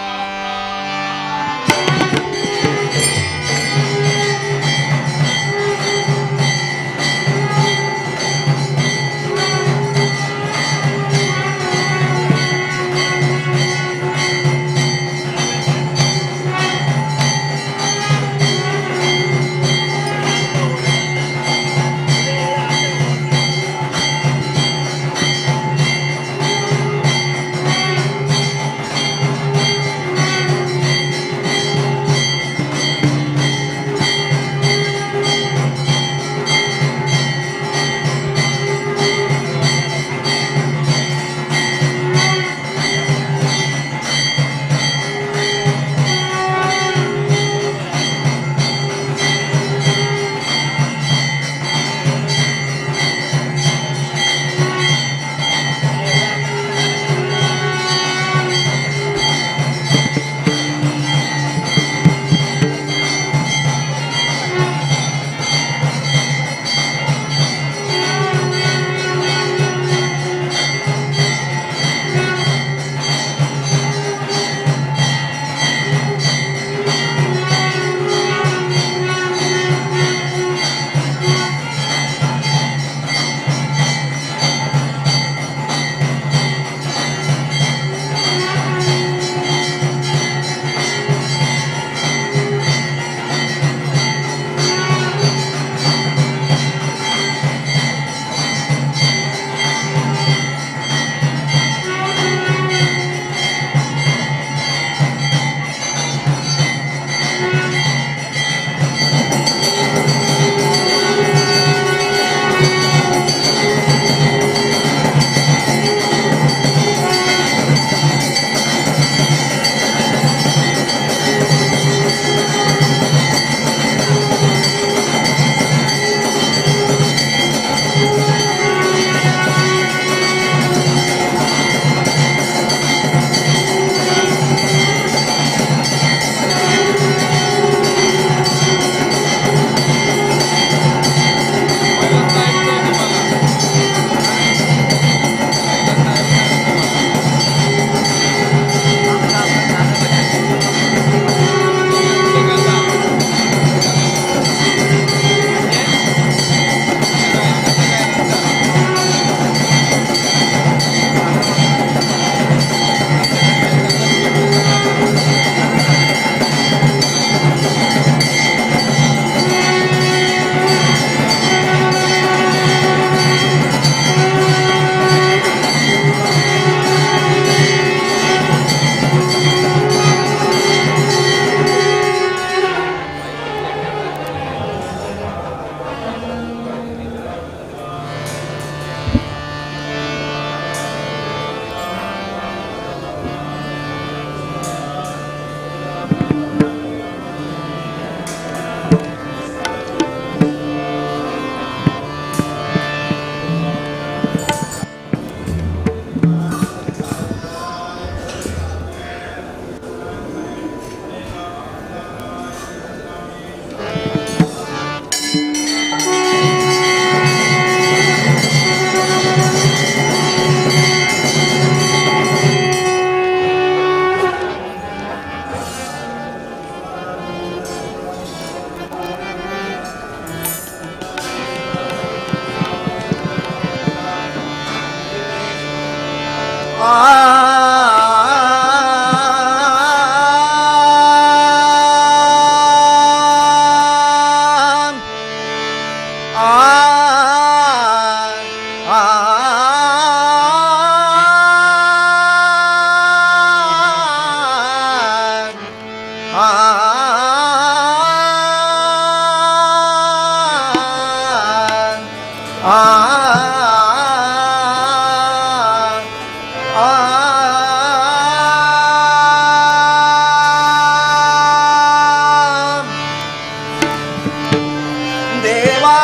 देवा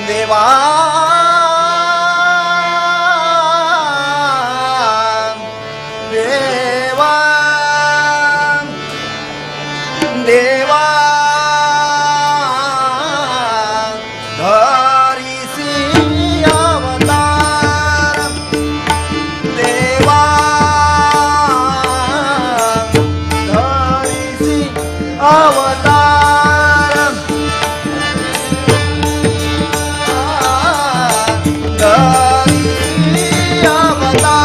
देवा देवा देवा धरिसी अवतार देवा धरिसी अवतार धरिसी अवतार।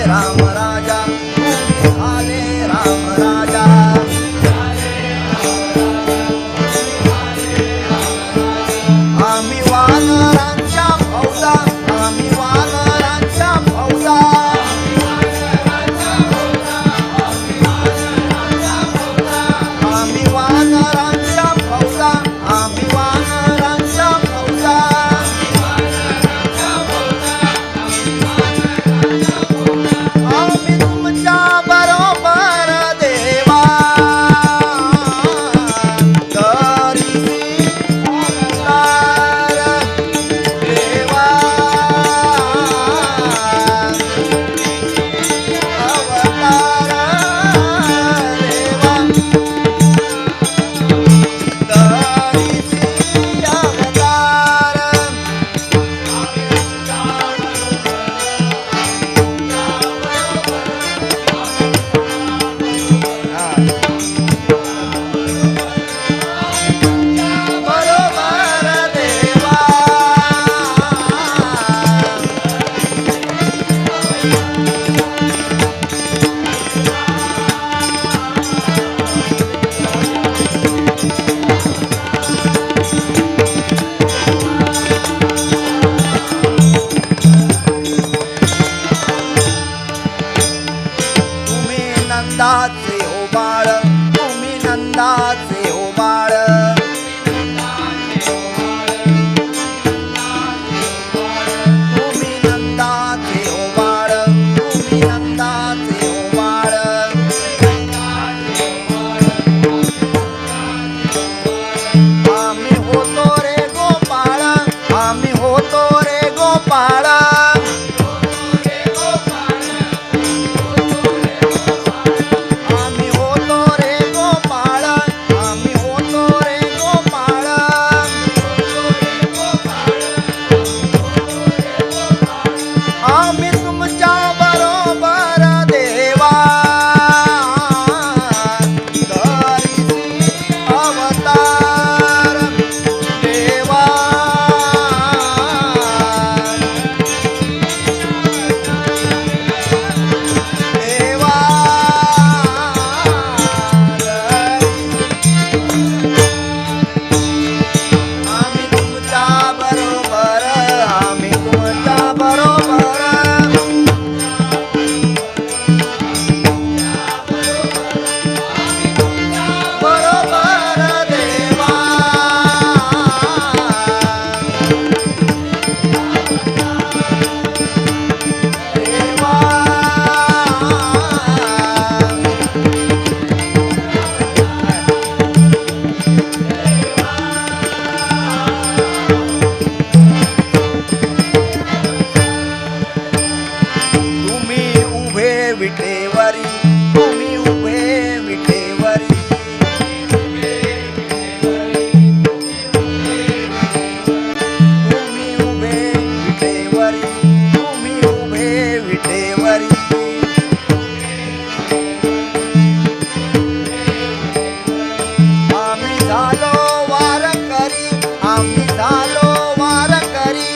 राम राजा, तुम्ही झाले राम राजा. आम्ही वानरांच्या फौजा, आम्ही वानरांच्या फौजा. आम्ही वानरांच्या फौजा, आम्ही वानरांच्या फौजा. आम्ही तुमच्या बरोबर देवा, तरीसी अवतार देवा, अवतार देवा, तरीसी अवतार. बरोबर देवा. तुम्ही नंदाचे हो बाळ, तुम्ही नंदाचे हो बाळ. तुम्ही नंदाचे हो बाळ, तुम्ही नंदाचे हो बाळ. आम्ही होतो रे गोपाळ, आम्ही होतो रे गोपाळ. आम्ही होतो रे गोपाळ, आम्ही होतो रे गोपाळ. आम्ही तुमच्या बरोबर देवा, तरीसी अवतार देवा, देवा. आम्ही तुमच्या बरोबर, आम्ही तुमच्या बरोबर. बरोबर देवा. देवा. तुम्ही उभे विटेवरी, तुम्ही उभे विटेवरी. तुम्ही उभे विटेवरी, तुम्ही उभे विटेवरी. आम्ही झालो वारकरी, आम्ही झालो वारकरी.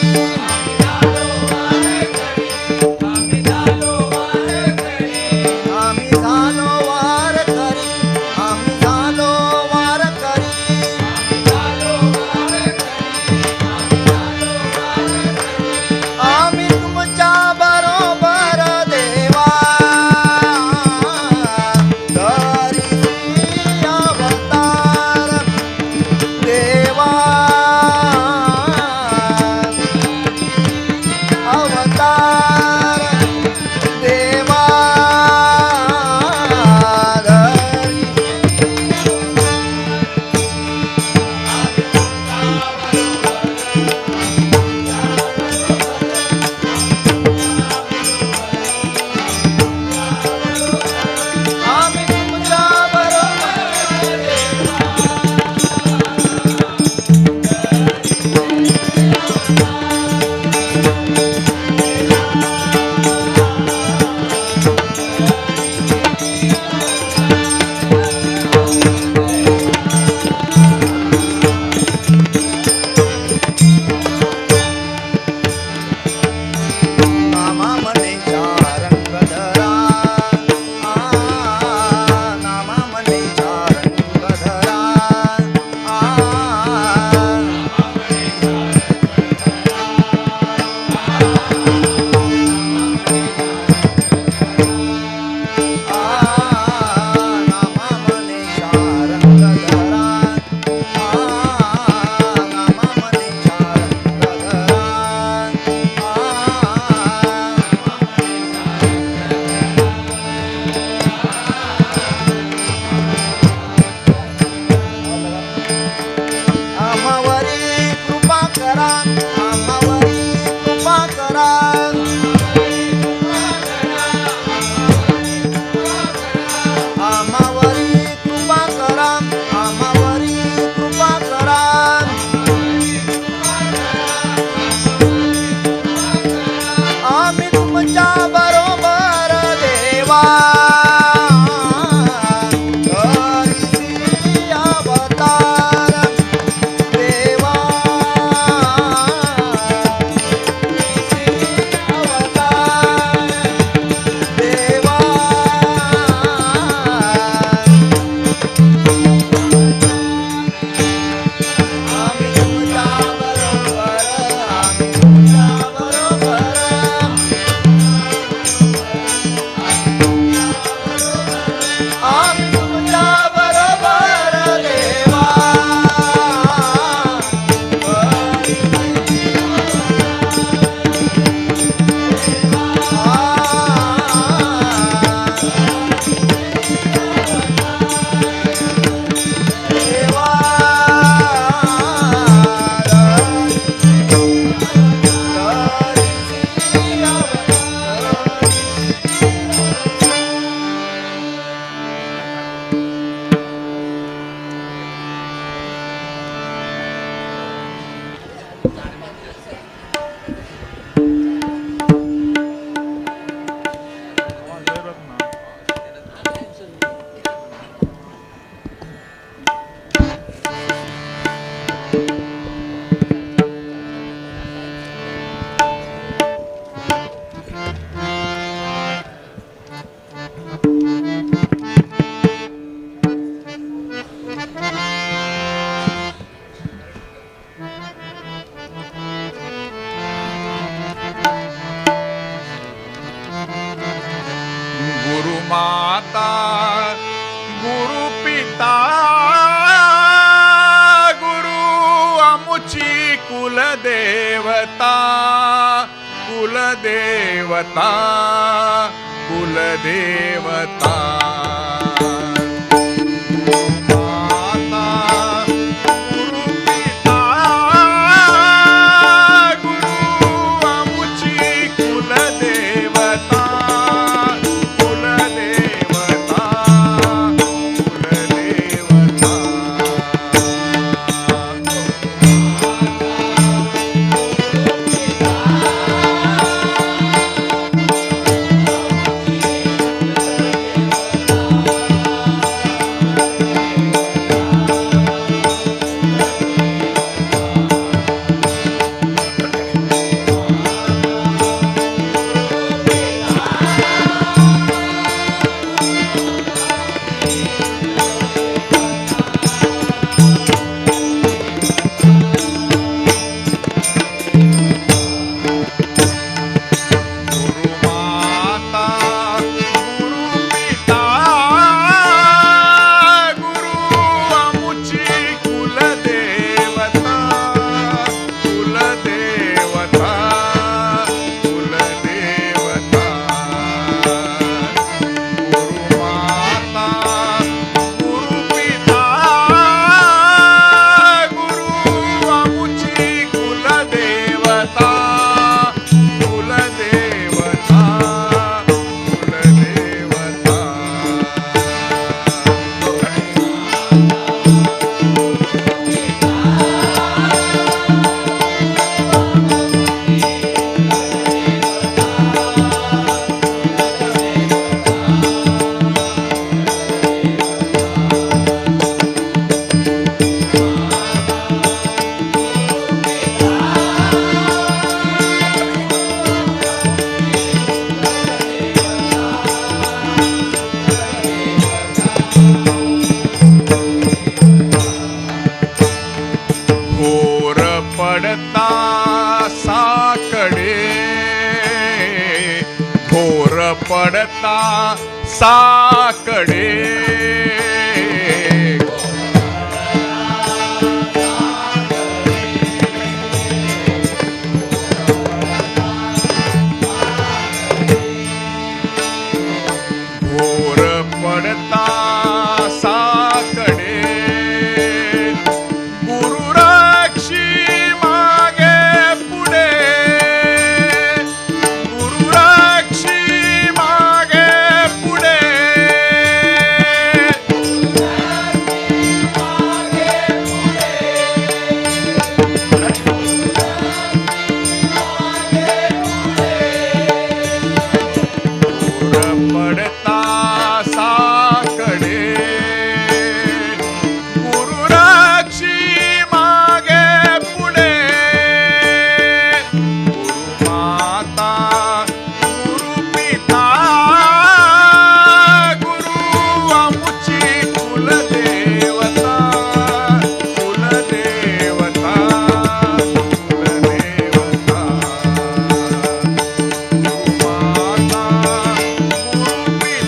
देवा करीसी अवतार देवा करीसी अवतार देवा आम्ही तुमच्या बरोबर आम्ही तुमच्या बरोबर आम्ही तुमच्या बरोबर देवा गुरु माता गुरु पिता गुरु अमुची कुलदेवता कुलदेवता कुलदेवता माता गुरु पिता गुरु अमुची कुलदेवता कुलदेवता कुलदेवता। गुरु माता गुरु पिता गुरु अमुची कुलदेवता कुलदेवता कुलदेवता। गुरु माता गुरु पिता गुरु अमुची कुलदेवता कुलदेवता कुलदेवता। घोर पडता साकडे घोर पडता साकडे घोर पडता साकडे गुरु रक्षी मागे पुढे गुरु रक्षी मागे पुढे घोर पडता साकडे. गुरु रक्षी मागे पुढे, गुरु माता गुरु पिता, गुरु आमुची कुलदेवता, कुलदेवता, कुलदेवता. गुरु माता गुरु पिता.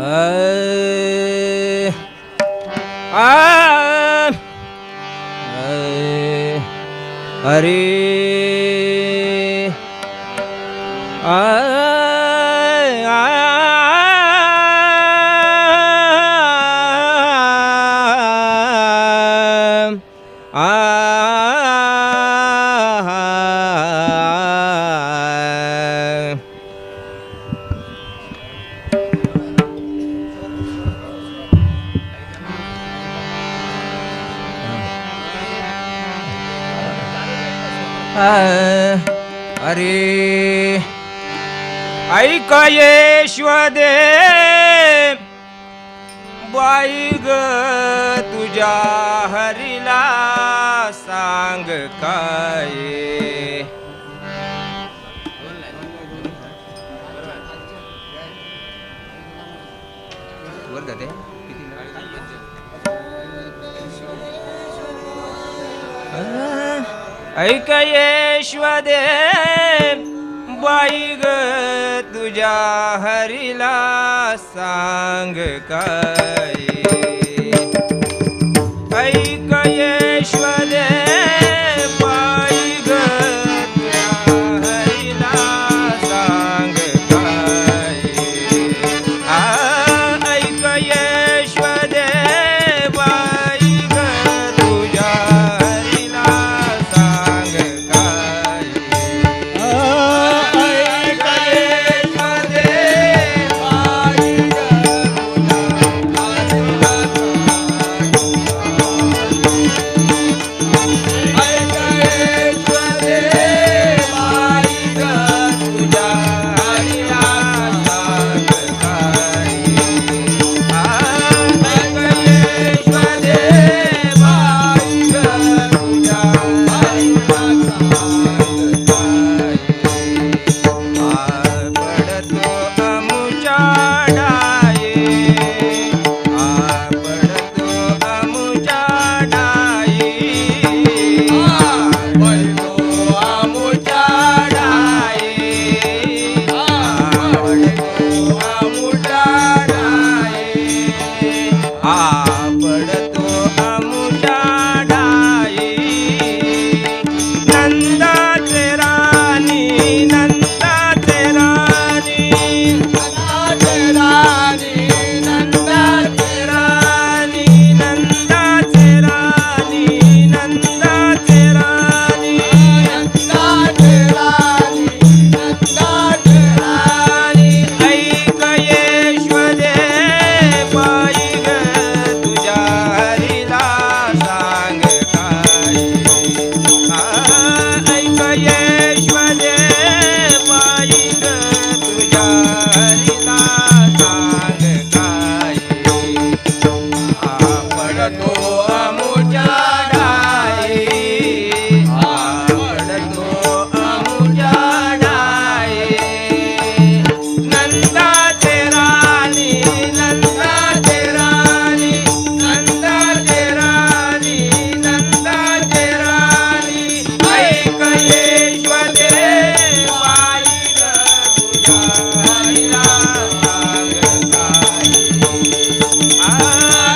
आ अरे आ अरे ऐक येश्वदे बाई ग तुझ्या हरीला सांग काय. वर जाते ऐक येश्वदे बाई ग तुझ्या हरीला सांग काय. ऐक येश्वदे बाई ग तुझ्या हरीला सांग काय. ऐक येश्वदे बाई ग तुझ्या हरीला सांग काय.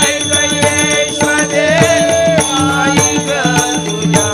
ऐक येश्वदे बाई ग तुझ्या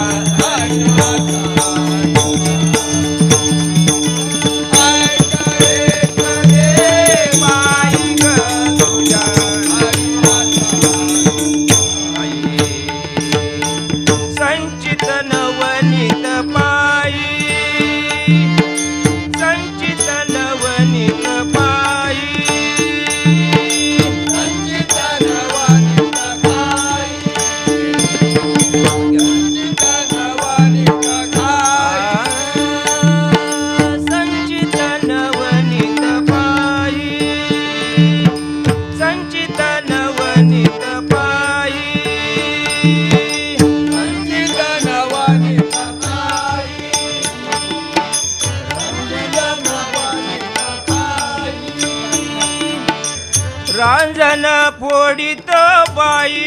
रांजण फोडित बाई,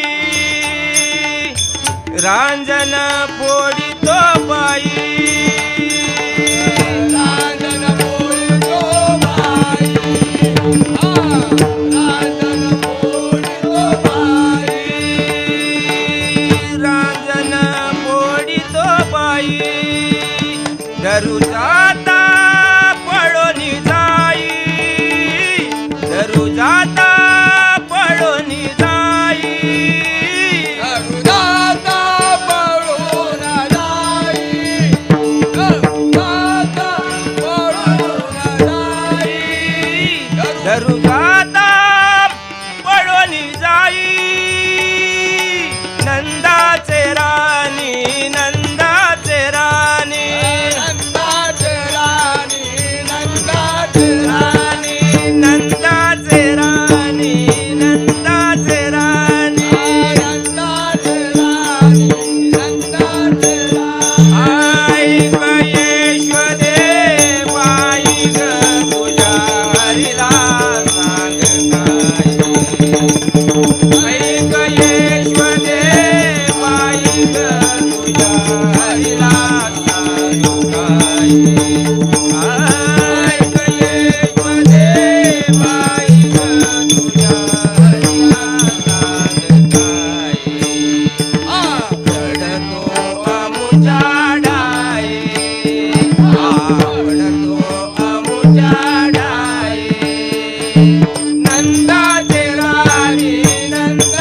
रांजण फोडित बाई, रांजण फोडितो बाई, रांजण धरू जाता पळोनी जाई नंदाचे राणी नंदाचे राणी नंदाचे राणी नंदाचे राणी नंदाचे राणी नंदाचे राणी नंदाचे राणी नंदाचे राणी ऐक यशोदे बाई ग तुझ्या हरीला सांग काय ऐक यशोदे बाई ग तुझ्या हरीला सांग काय ऐक यशोदे बाई ग तुझ्या हरीला सांग काय आवडतो अमुच्या डाये आवडतो अमुच्या डाये नंदाचे राणी नंदाचे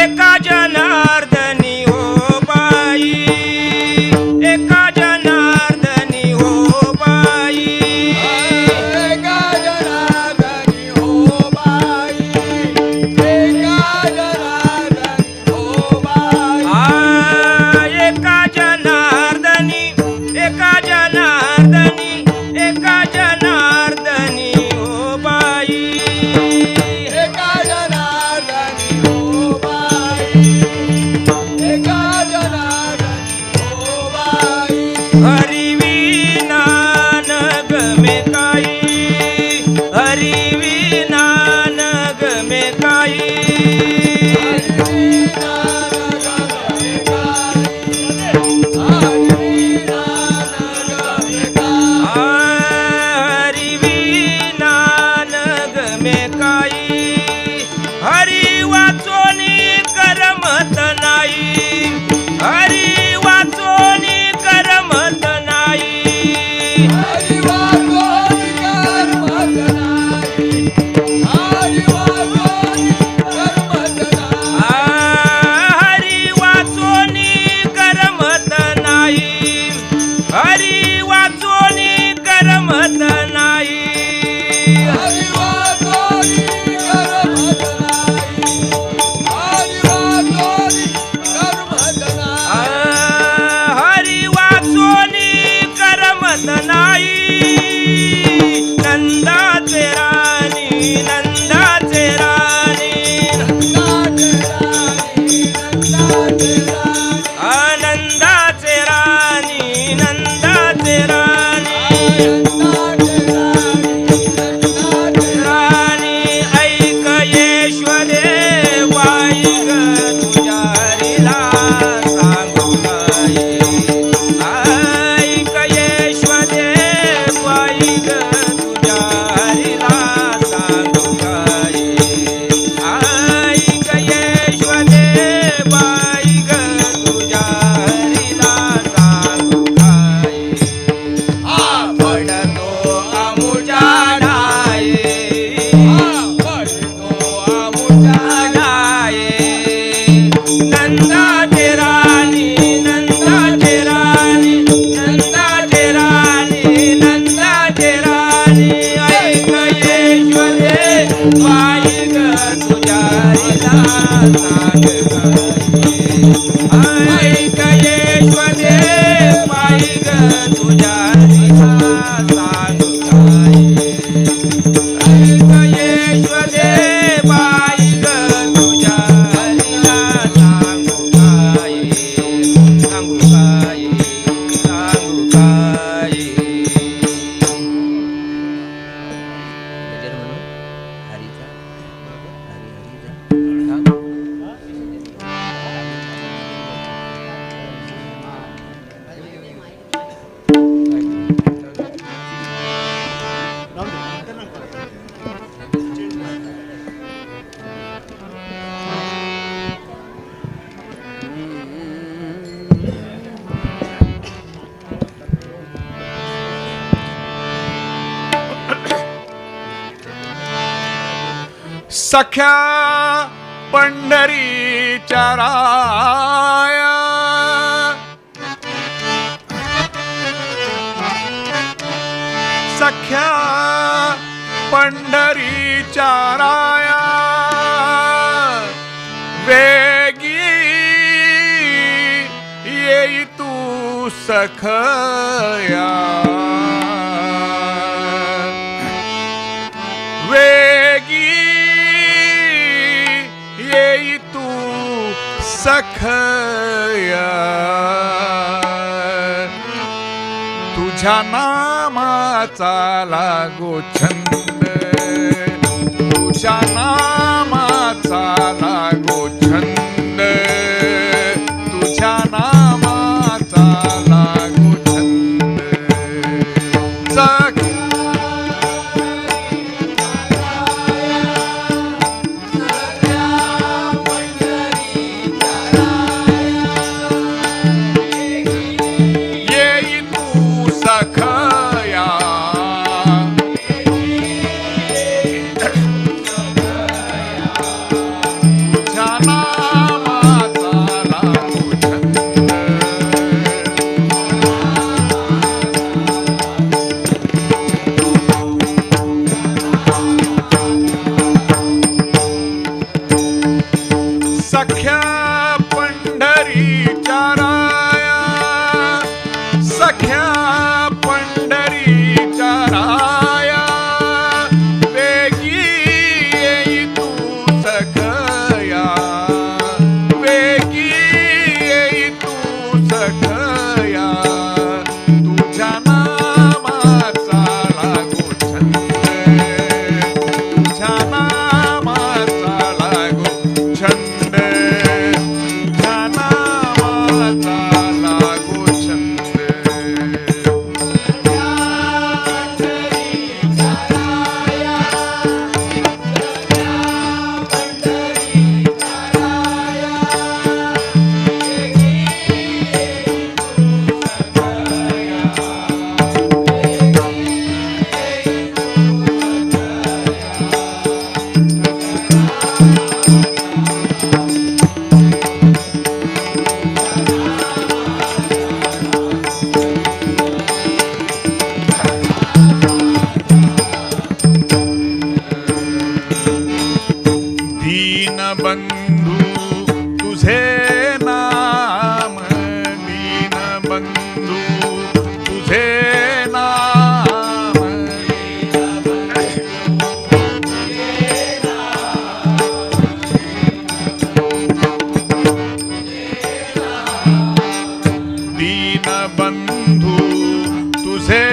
एका जनार्दनी हो बाई, एका जनार्दनी हो बाई, एका जनार्दनी हो बाई, एका जनार्दनी हो बाई, एका जनार्दनी, एका जनार्दनी, एका जनार्दनी हो बाई, एका जनार्दनी हो बाई, एका जनार्दनी हो बाई, हरिविना नगमे काई, हरिविना नगमे काई, हरिविना नगमे काई, हरि वाचोनी करमत नाही, हरि वाचोनी करमत नाही, हरि वाचोनी करमत नाही, हरि वाचोनी करमत नाही, हरि वाचोनी करमत नाही, नंदाचे राणी, नंदाचे राणी, आनंदाचे राणी, नंदाचे राणी, राणी ऐक येश्वरे बाई ग तुझ्या हरीला सांगू बाई, ऐक येश्वरे बाई ग तुझ्या हरीला सांगू बाई, ऐक येश्वरे बाई ग तुझ्या हरीला सांगू बाई, पडतो अमुच्या ठाई, पडतो अमुच्या ठाई, नंदाचे राणी, नंदाचे राणी, नंदाचे राणी, नंदाचे राणी, ऐक येश्वरे बाई ग तुझ्या हरीला सांग बाई, ऐक येश्वरे बाई ग तुझ्या हरीला सांग बाई, ऐक येश्वरे बाई ग तुझ्या हरीला सांगू बाई, सांगू बाई, सांगू बाई. गजर म्हणू हरीचा, हरी हरीचा. सख्या पंढरीच्या राया, सख्या पंढरीच्या राया, वेगी येई तू सखया, वेगी येई तू सखया, तुझ्या नामाचा लागो छंद, तुझ्या नामाचा लागो छंद, तुझ्या नामाचा लागो छंद, सख्या येई तू सखया, सख्या पंढरीच्या राया, सख्या पंढरीच्या राया, वेगी येई तू सखया, वेगी येई तू सखया, तुझ्या नामाचा लागो छंद, तुझ्या नामाचा लागो छंद, तुझ्या नामाचा लागो छंद. दीनबंधू तुझे नाम, दीनबंधू तुझे नाम, दीनबंधू तुझे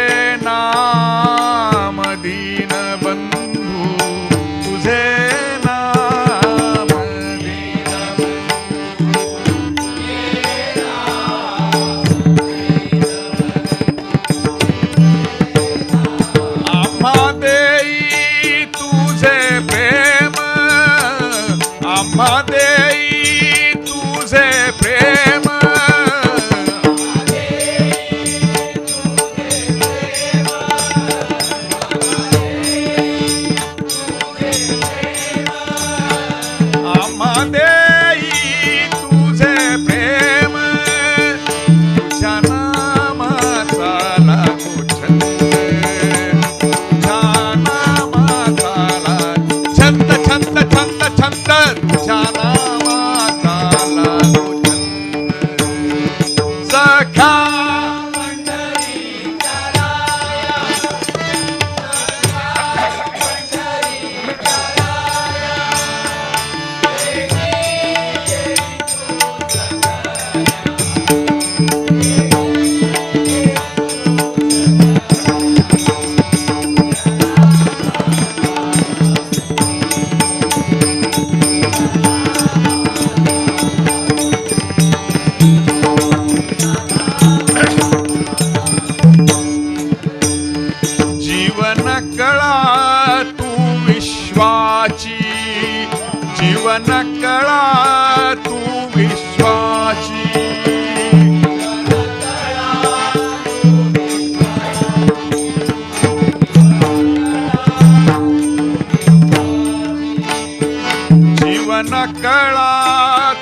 नाम, दीनबंधू तुझे नाम, आम्हा देई तुझे प्रेम, आम्हा देई तुझे प्रेम, आम्हा देई तुझे प्रेम, तुझ्या नामाचा लागो छंद, तुझ्या नामाचा लागो छंद, छंद छंद छंद, तुझ्या नामाचा लागो छंद, सखा जीवन कळा तू विश्वाची, जीवन कळा तू विश्वाची, जीवन कळा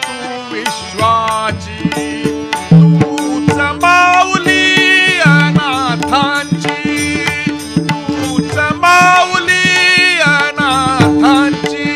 तू विश्वाची, तूच माऊली अनाथांची, तूच माऊली अनाथांची,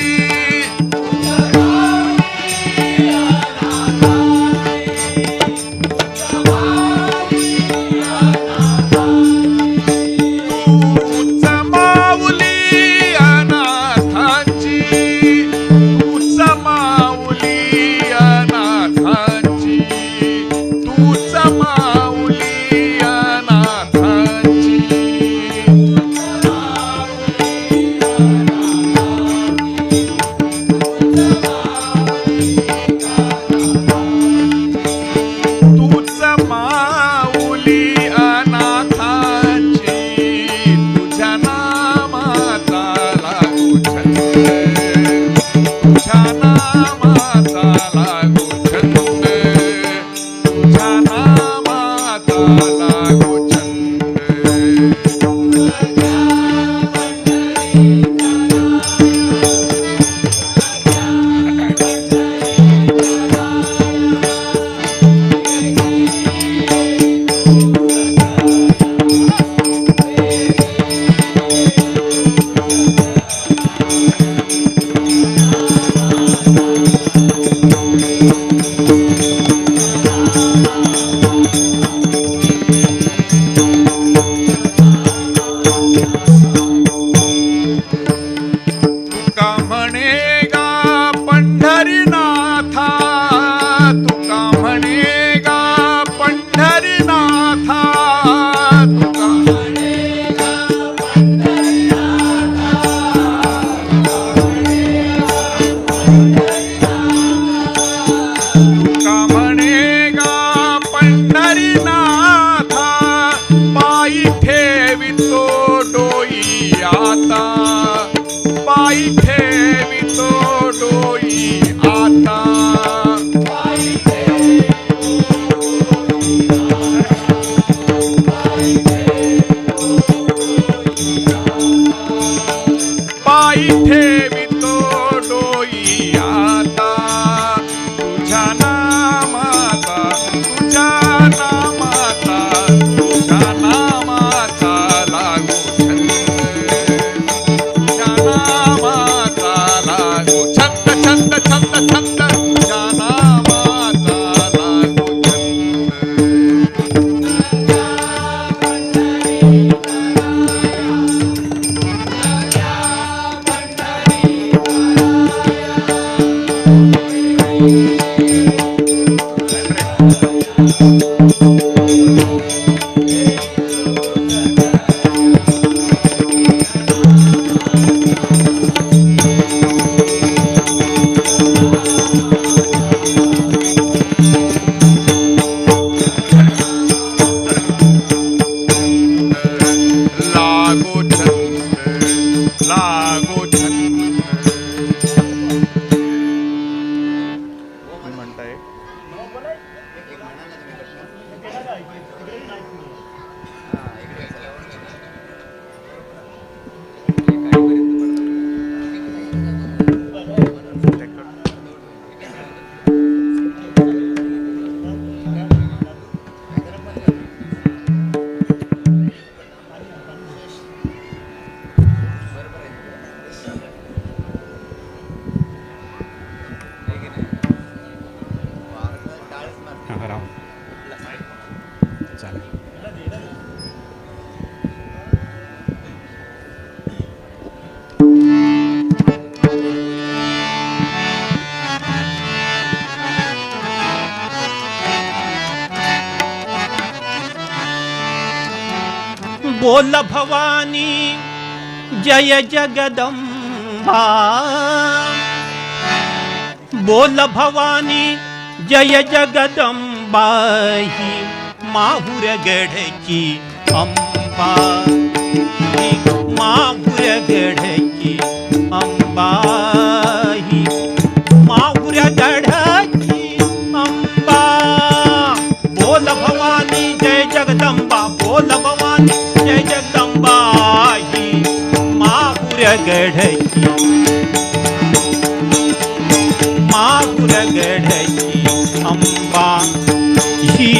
तुझ्या नामाचा, तुझ्या नामाचा, तुझ्या नामाचा लागो छंद, तुझ्या नामाचा लागो छंद, छंद छंद छंद, तुझ्या नामाचा लागो छंद. लागो छंद, लागो छंद. तुम्ही म्हणताय राम चालेल. बोल भवानी जय जगदंबा, बोल भवानी जय जगदंबा, ही माहुर गढची अंबा, ही माहुर गढची अंबा, ही माहुर गढची अंबा. बोल भवानी जय जगदंबा, बोल भवानी जय जगदंबा, ही माहुर गढची, माहुर गढची अंबा, ही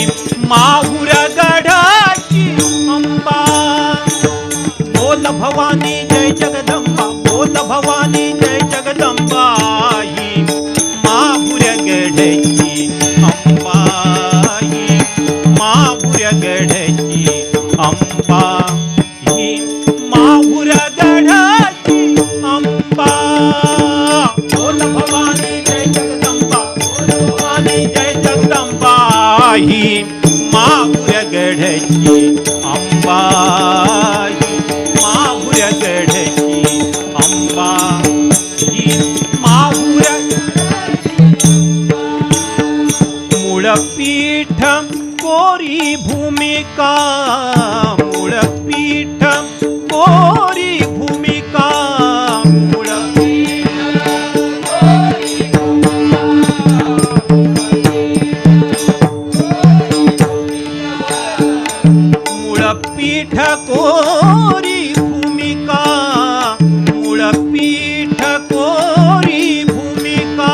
माहुर गढची अंबा. बोल भवानी जय जगदंबा, बोल भवानी जय जगदंबा, ही माहुर गढची अंबा, ही माहुर गढची अंबा, ही माहुर गढची अंबा. बोल भवानी जय जगदंबा, बोल भवानी जय जगदंबा, ही माहुर गढची अंबा, ही माहुर गढची अंबा, ही माहुर. मूळपीठ कोरी भूमिका, मूळपीठ कोरी भूमिका, मूळपीठ मूळपीठ कोरी भूमिका, मूळपीठ कोरी भूमिका,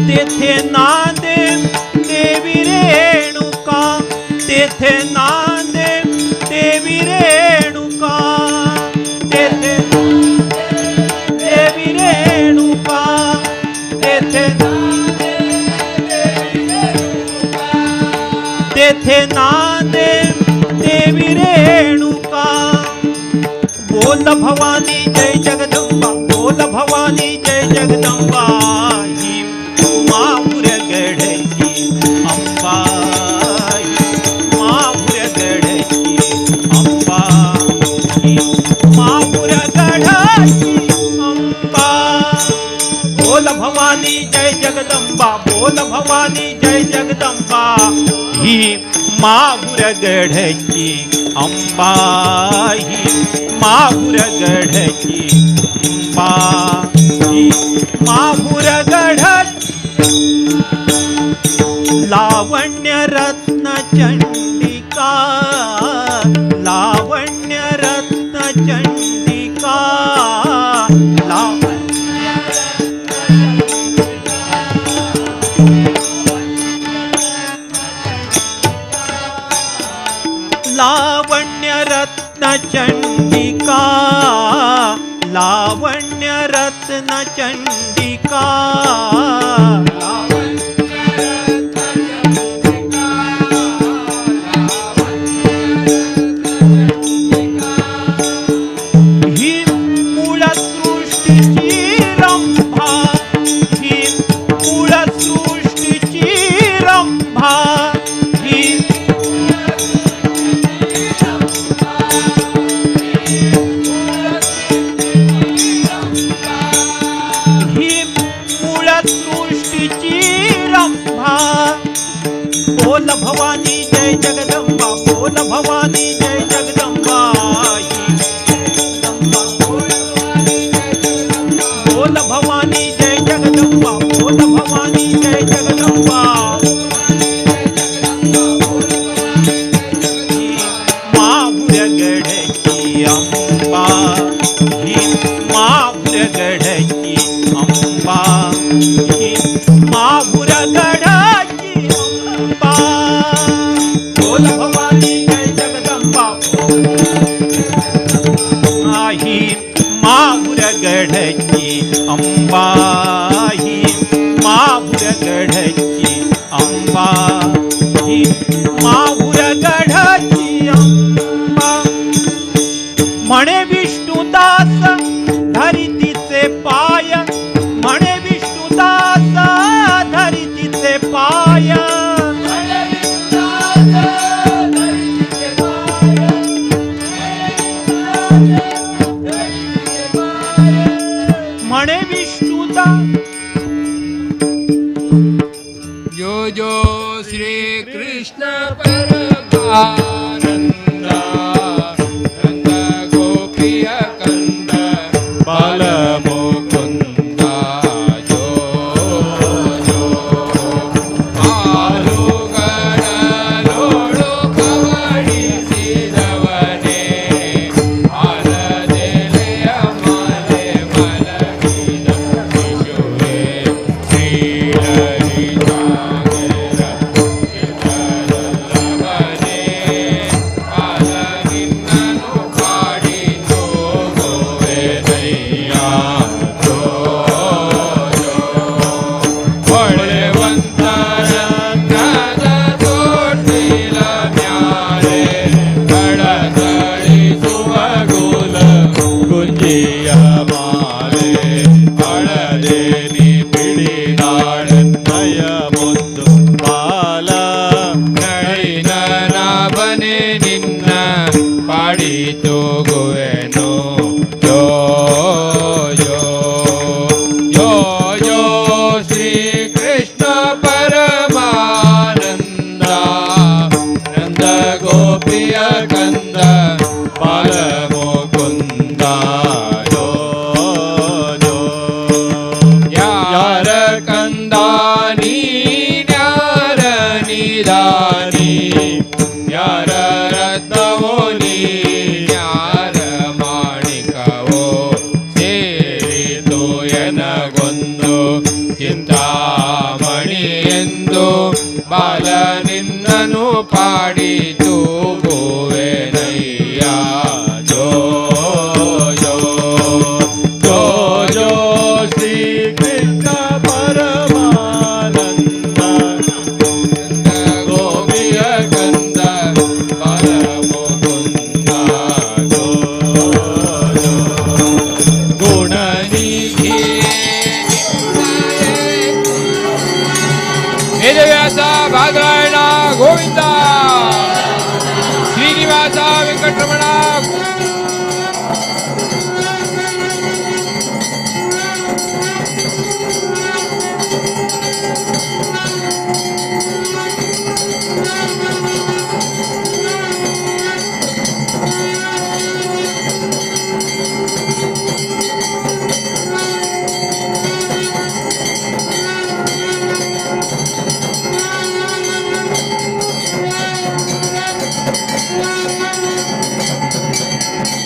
तेथे नांदे देवी रेणुका, तेथे नांदे देवी रेणुका, तेथे देवी रेणुका, तेथे तेथे नांदे देवी रेणुका. बोल भवानी जय जगदंबा, बोल भवानी जय जगदंबा, ही माहुर गढची अंबा, ही माहुर गढची अंबा, ही माहुर गढची अंबा. बोल भवानी जय जगदंबा, बोल भवानी जय जगदंबा, ही माहुर गढची अंबा, ही माहुर गढची अंबा, ही माहुर गढची. लावण्य रत्न चंडिका, चंडिका लावण्य रत्न चंडिका लावण्य रत्न चंडिका ही मूळ सृष्टीची रंभा ही मूळ सृष्टीची रंभा ही मूळ सृष्टीची रंभा बोल भवानी जय जगदंबा बोल भवानी जय जगदंबा बोल भवानी जय जगदंबा बोल भवानी जय जगदंबा माहुरगढची अंबा ही माहुरगढची अंबा ही माहुरगढची अंबा बोल भवानी जय जगदंबा ही माहुरगढची अंबा ही माहुरगढची अंबा ही माहुरगढची अंबा म्हणे विष्णुदास धरितीचे पाय म्हणे विष्णुदास धरितीचे पाय म्हणे विष्णुदास जो जो श्री कृष्ण परमानंद नंद गोपिय कंद बाल मुकुंद जो जो आलुगडलोडु कवडिसिदवने आलदेಲೆಯ ಮಾಲೆ ಮಲಗಿದ ಶಿಶುವೆ ಶ್ರೀಲಲಿತಾಂಗರ ಚಿತ್ತದಲ್ಲವನೇ ಬಾಲ ನಿನ್ನನು ಪಾಡಿ ತೋಗುವೆನಯ್ಯ ಜೋ ಜೋ ಹೊಳೆವಂತರಂಗದ ತೊಟ್ಟಿಲ ಮ್ಯಾಲೆ ಕಳಕಳಿಸುವ ಗೋಲ ಗುಂಜಿಯ ಮಾಲೆ ಅಳದೇನಿ ಪಿಡಿದಾಳನ್ನಯ ಮುದ್ದು ಬಾಲ ನಳಿನ ನಾಭನೆ ನಿನ್ನ ಪಾಡಿ ತೂಗುವೆನು ಜೋ ಜೋ ಜೋ ಜೋ ಶ್ರೀ ಕೃಷ್ಣ ಪರಮಾನಂದ ನಂದ ಗೋಪಿಯ ಕಂದ ಬಾಲ ಮುಕುಂದ ಜೋ ಜೋ ಯಾರ ಕಂದ ನೀನ್ಯಾರ ನಿದಾನಿ ಯಾರ ರತ್ನವೋ ನೀನ್ಯಾರ ಮಾಣಿಕವೋ ಸೇರಿತು ಎನಗೊಂದು ಚಿಂತಾಮಣಿ ಎಂದು ಬಾಲ ನಿನ್ನನು ಪಾಡಿ ತೂಗುವೆನಯ್ಯ ಜೋ ಜೋ ಜೋ ಜೋ ಶ್ರೀ ಕೃಷ್ಣ ಪರಮಾನಂದ ಗೋಪಿಯ ಕಂದ ಬಾಲ ಮುಕುಂದ ಜೋ ಜೋ ಗುಣನಿಧಿ ವೇದವ್ಯಾಸ ಬಾದರಾಯಣ ಗೋವಿಂದ ಶ್ರೀನಿವಾಸ ವೆಂಕಟರಮಣ. Thank you.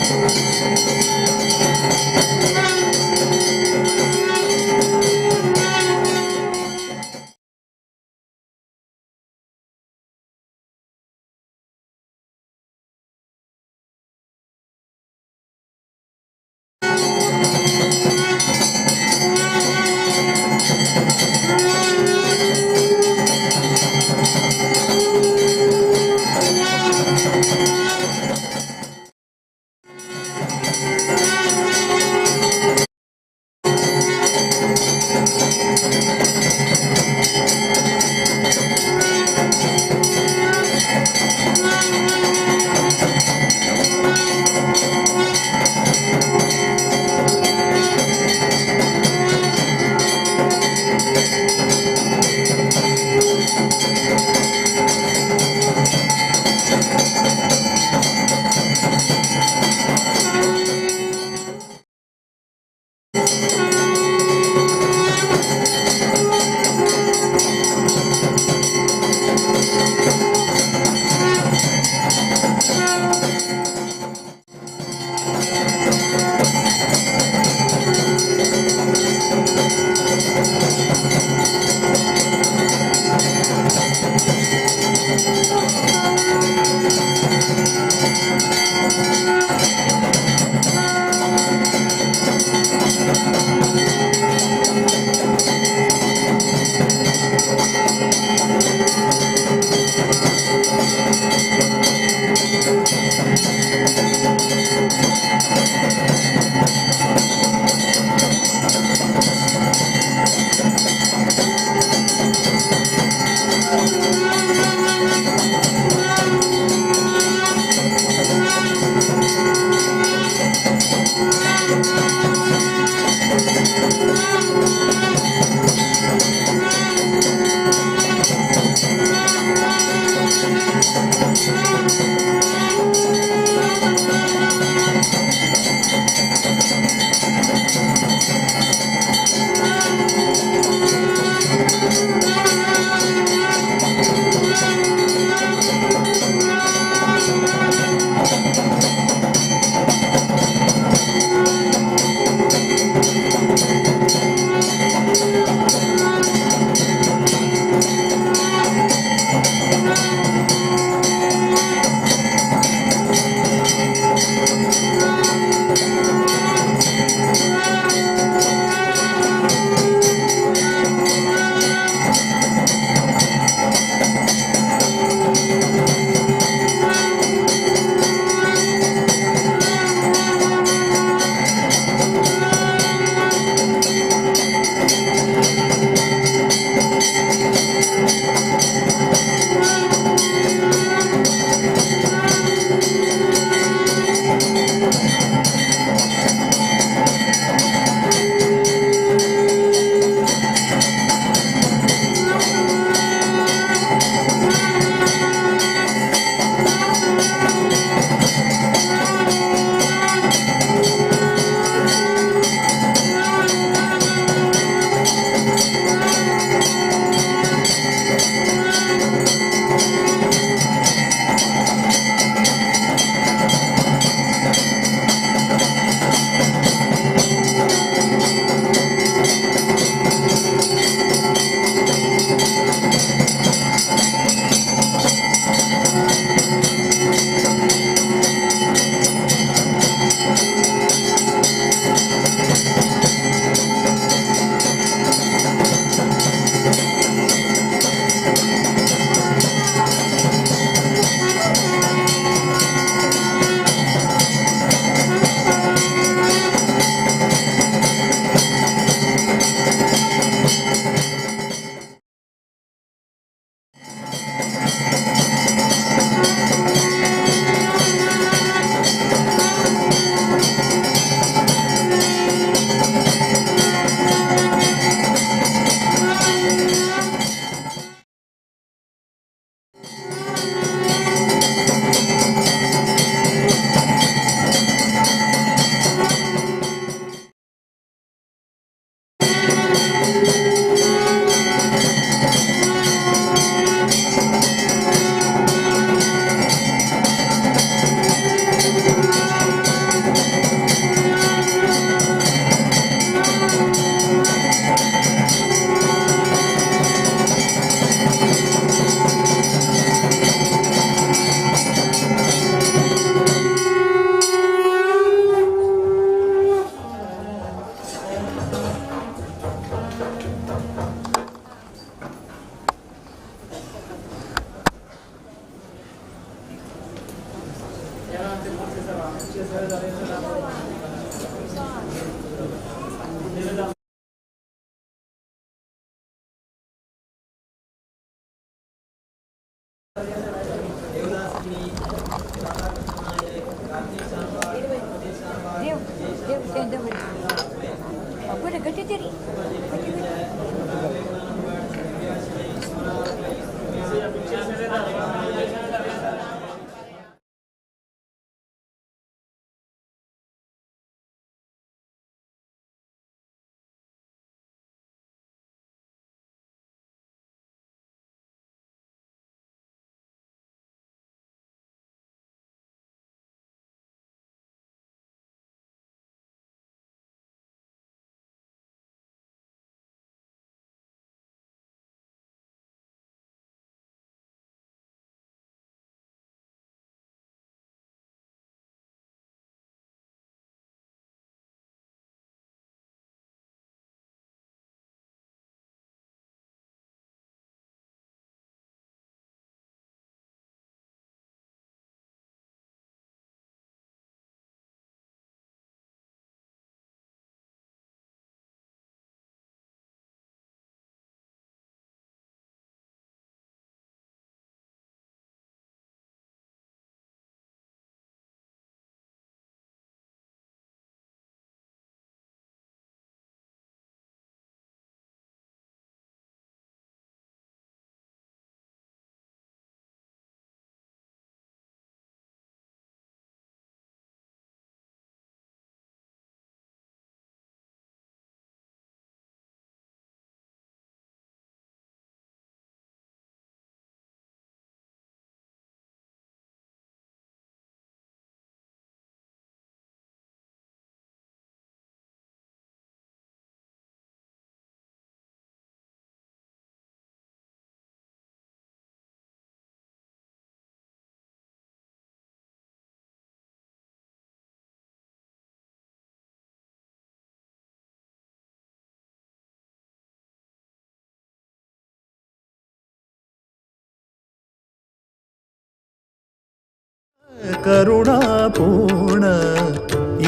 करुणापूर्ण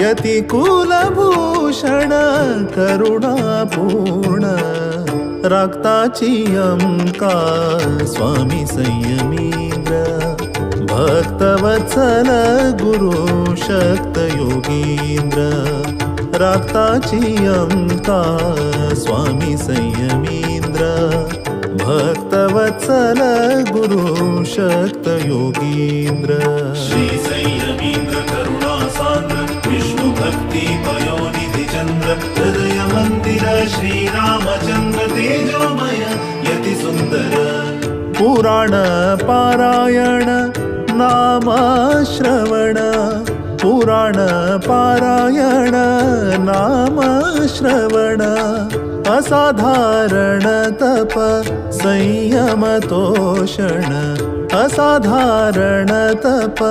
यति कुलभूषण करुणापूर्ण रागताची अंका स्वामी संयमींद्र भक्तवत्सल गुरु शक्त योगींद्र रागताची अंका स्वामी संयमींद्र भक्तवत्सल गुरु शक्त योगींद्र। श्री संयमींद्र करुणा सांद्र विष्णु भक्ति पयोनिधि चंद्र हृदय मंदिर श्री रामचंद्र तेजोमय यति सुंदर। पुराण पारायण नाम श्रवण पुराण पारायण नाम श्रवण असाधारण तप संयम तोषण असाधारण तप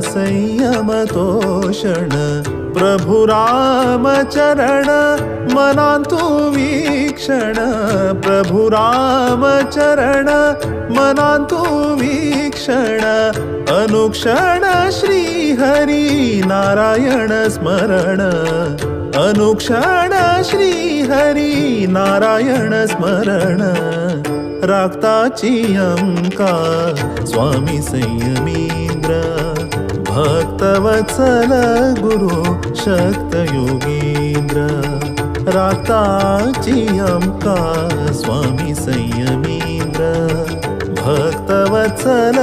संयम तोषण प्रभु राम चरण मनांतु वीक्षण प्रभु राम चरण मनांतु वीक्षण अनुक्षण श्री हरि नारायण स्मरण अनुक्षण श्री हरि नारायण स्मरण रागताची अंका स्वामी संयमींद्र भक्तवत्सल गुरु शक्त योगींद्र रागताची अंका स्वामी संयमींद्र भक्तवत्सल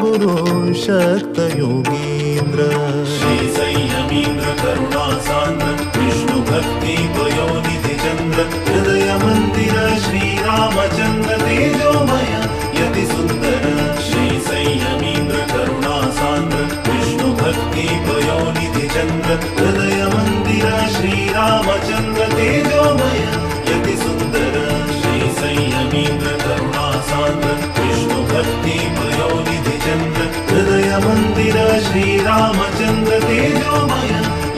गुरु शक्त योगींद्र। श्री संयमींद्र करुणा सांद्र विष्णु भक्ति पयोनिधि चंद्र हृदय मंदिर श्री रामचंद्र तेजोमय यति सुंदर। श्री संयमींद्र करुणा सांद्र विष्णु भक्ति पयोनिधि चंद्र हृदय मंदिर श्री रामचंद्र तेजोमय यति सुंदर। श्री संयमींद्र करुणा सांद्र विष्णु भक्ति पयोनिधि चंद्र हृदय मंदिर श्री रामचंद्र तेजोमय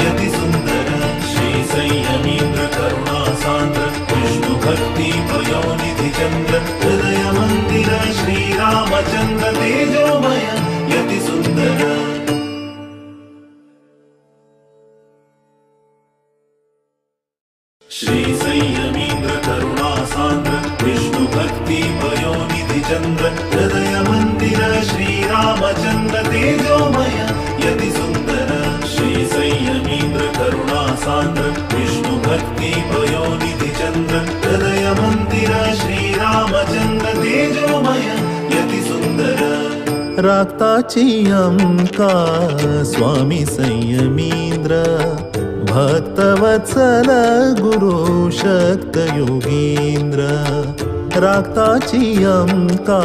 यति सुंदर। श्री संयमींद्र करुणा सांद्र विष्णु भक्ति पयोनिधि चंद्र हृदय मंदिर श्री रामचंद्र तेजोमय यति सुंदर। श्री संयमीन्द्र करुणा सान्द्र विष्णु भक्ति पयोनिधि चन्द्र हृदय मन्दिर श्री रामचन्द्र तेजोमय यति सुन्दर। श्री संयमीन्द्र करुणा सान्द्र विष्णु भक्ति पयोनिधि चन्द्र हृदय मन्दिर श्री रामचन्द्र तेजोमय यति सुन्दर। राक्ताची अमका स्वामी संयमींद्र भक्तवत्सल गुरु शक्त योगींद्र। राक्ताची अमका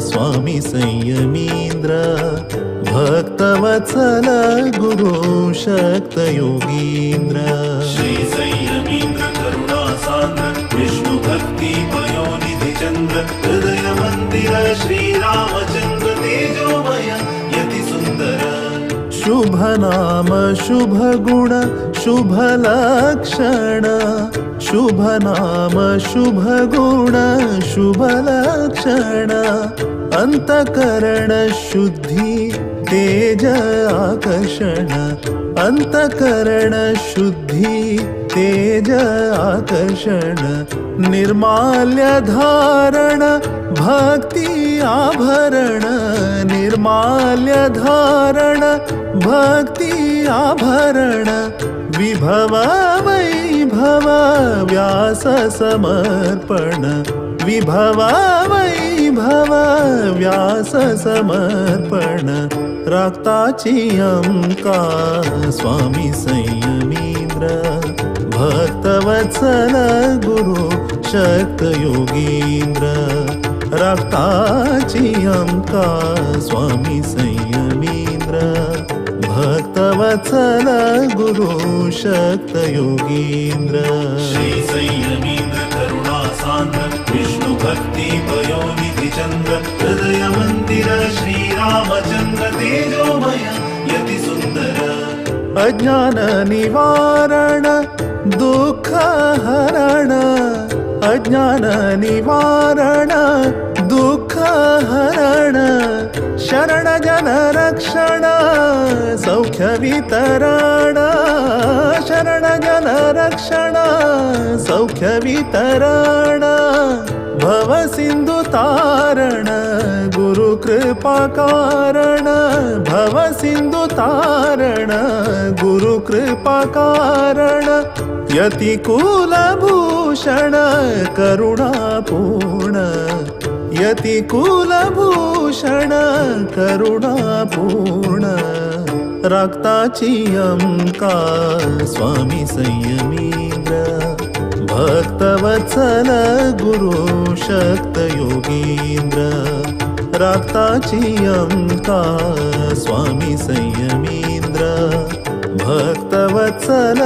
स्वामी संयमींद्र भक्तवत्सल गुरु शक्त योगींद्र। श्री संयमींद्र करुणा सान्द्र विष्णु भक्ति पयोनिधि चन्द्र हृदय मन्दिर श्री रामचन्द्र तेजोमय यति सुन्दर। शुभ नाम शुभ गुण शुभ लक्षण शुभ नाम शुभ गुण शुभ लक्षण अंतकरण शुद्धि तेज आकर्षण अंतकरण शुद्धि तेज आकर्षण निर्माल्य धारण भक्ति आभरण निर्माल्य धारण भक्ति आभरण विभव वैभव व्यास समर्पण विभव वैभव व्यास समर्पण। राक्ताची अमका स्वामी संयमींद्र भक्तवत्सल गुरु शक्त योगींद्र। राक्ताची अमका स्वामी संयमींद्र भक्तवत्सल गुरु शक्त योगींद्र। श्री संयमींद्र करुणा सान्द्र विष्णु भक्ति पयोनिधि चन्द्र हृदय मन्दिर श्री रामचन्द्र तेजोमय यति सुन्दर। अज्ञान निवारण दुःख हरण अज्ञान निवारण दुःख हरण शरण जन रक्षण सौख्य वितरण शरण जन रक्षण सौख्य वितरण भव सिंधु तारण गुरु कृपा कारण भव सिंधु तारण गुरु कृपा कारण यति कुलभूषण करुणापूर्ण यति कुलभूषण करुणापूर्ण। राक्ताची अमका स्वामी संयमींद्र भक्तवत्सल गुरु शक्त योगींद्र। राक्ताची अमका स्वामी संयमींद्र भक्तवत्सल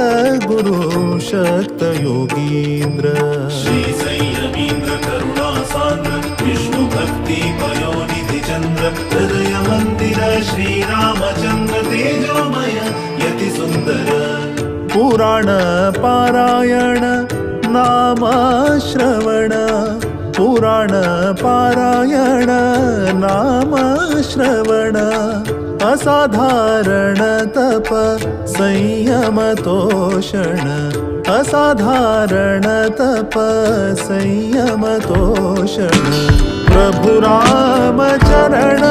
गुरु शक्त योगींद्र। श्री संयमींद्र करुणा सान्द्र विष्णु भक्ति पयोनिधि चन्द्र हृदय मन्दिर श्री रामचन्द्र तेजोमय यति सुन्दर। पुराण पारायण नाम श्रवण पुराण पारायण नाम श्रवण असाधारण तप संयम तोषण असाधारण तप संयम तोषण प्रभु राम चरण।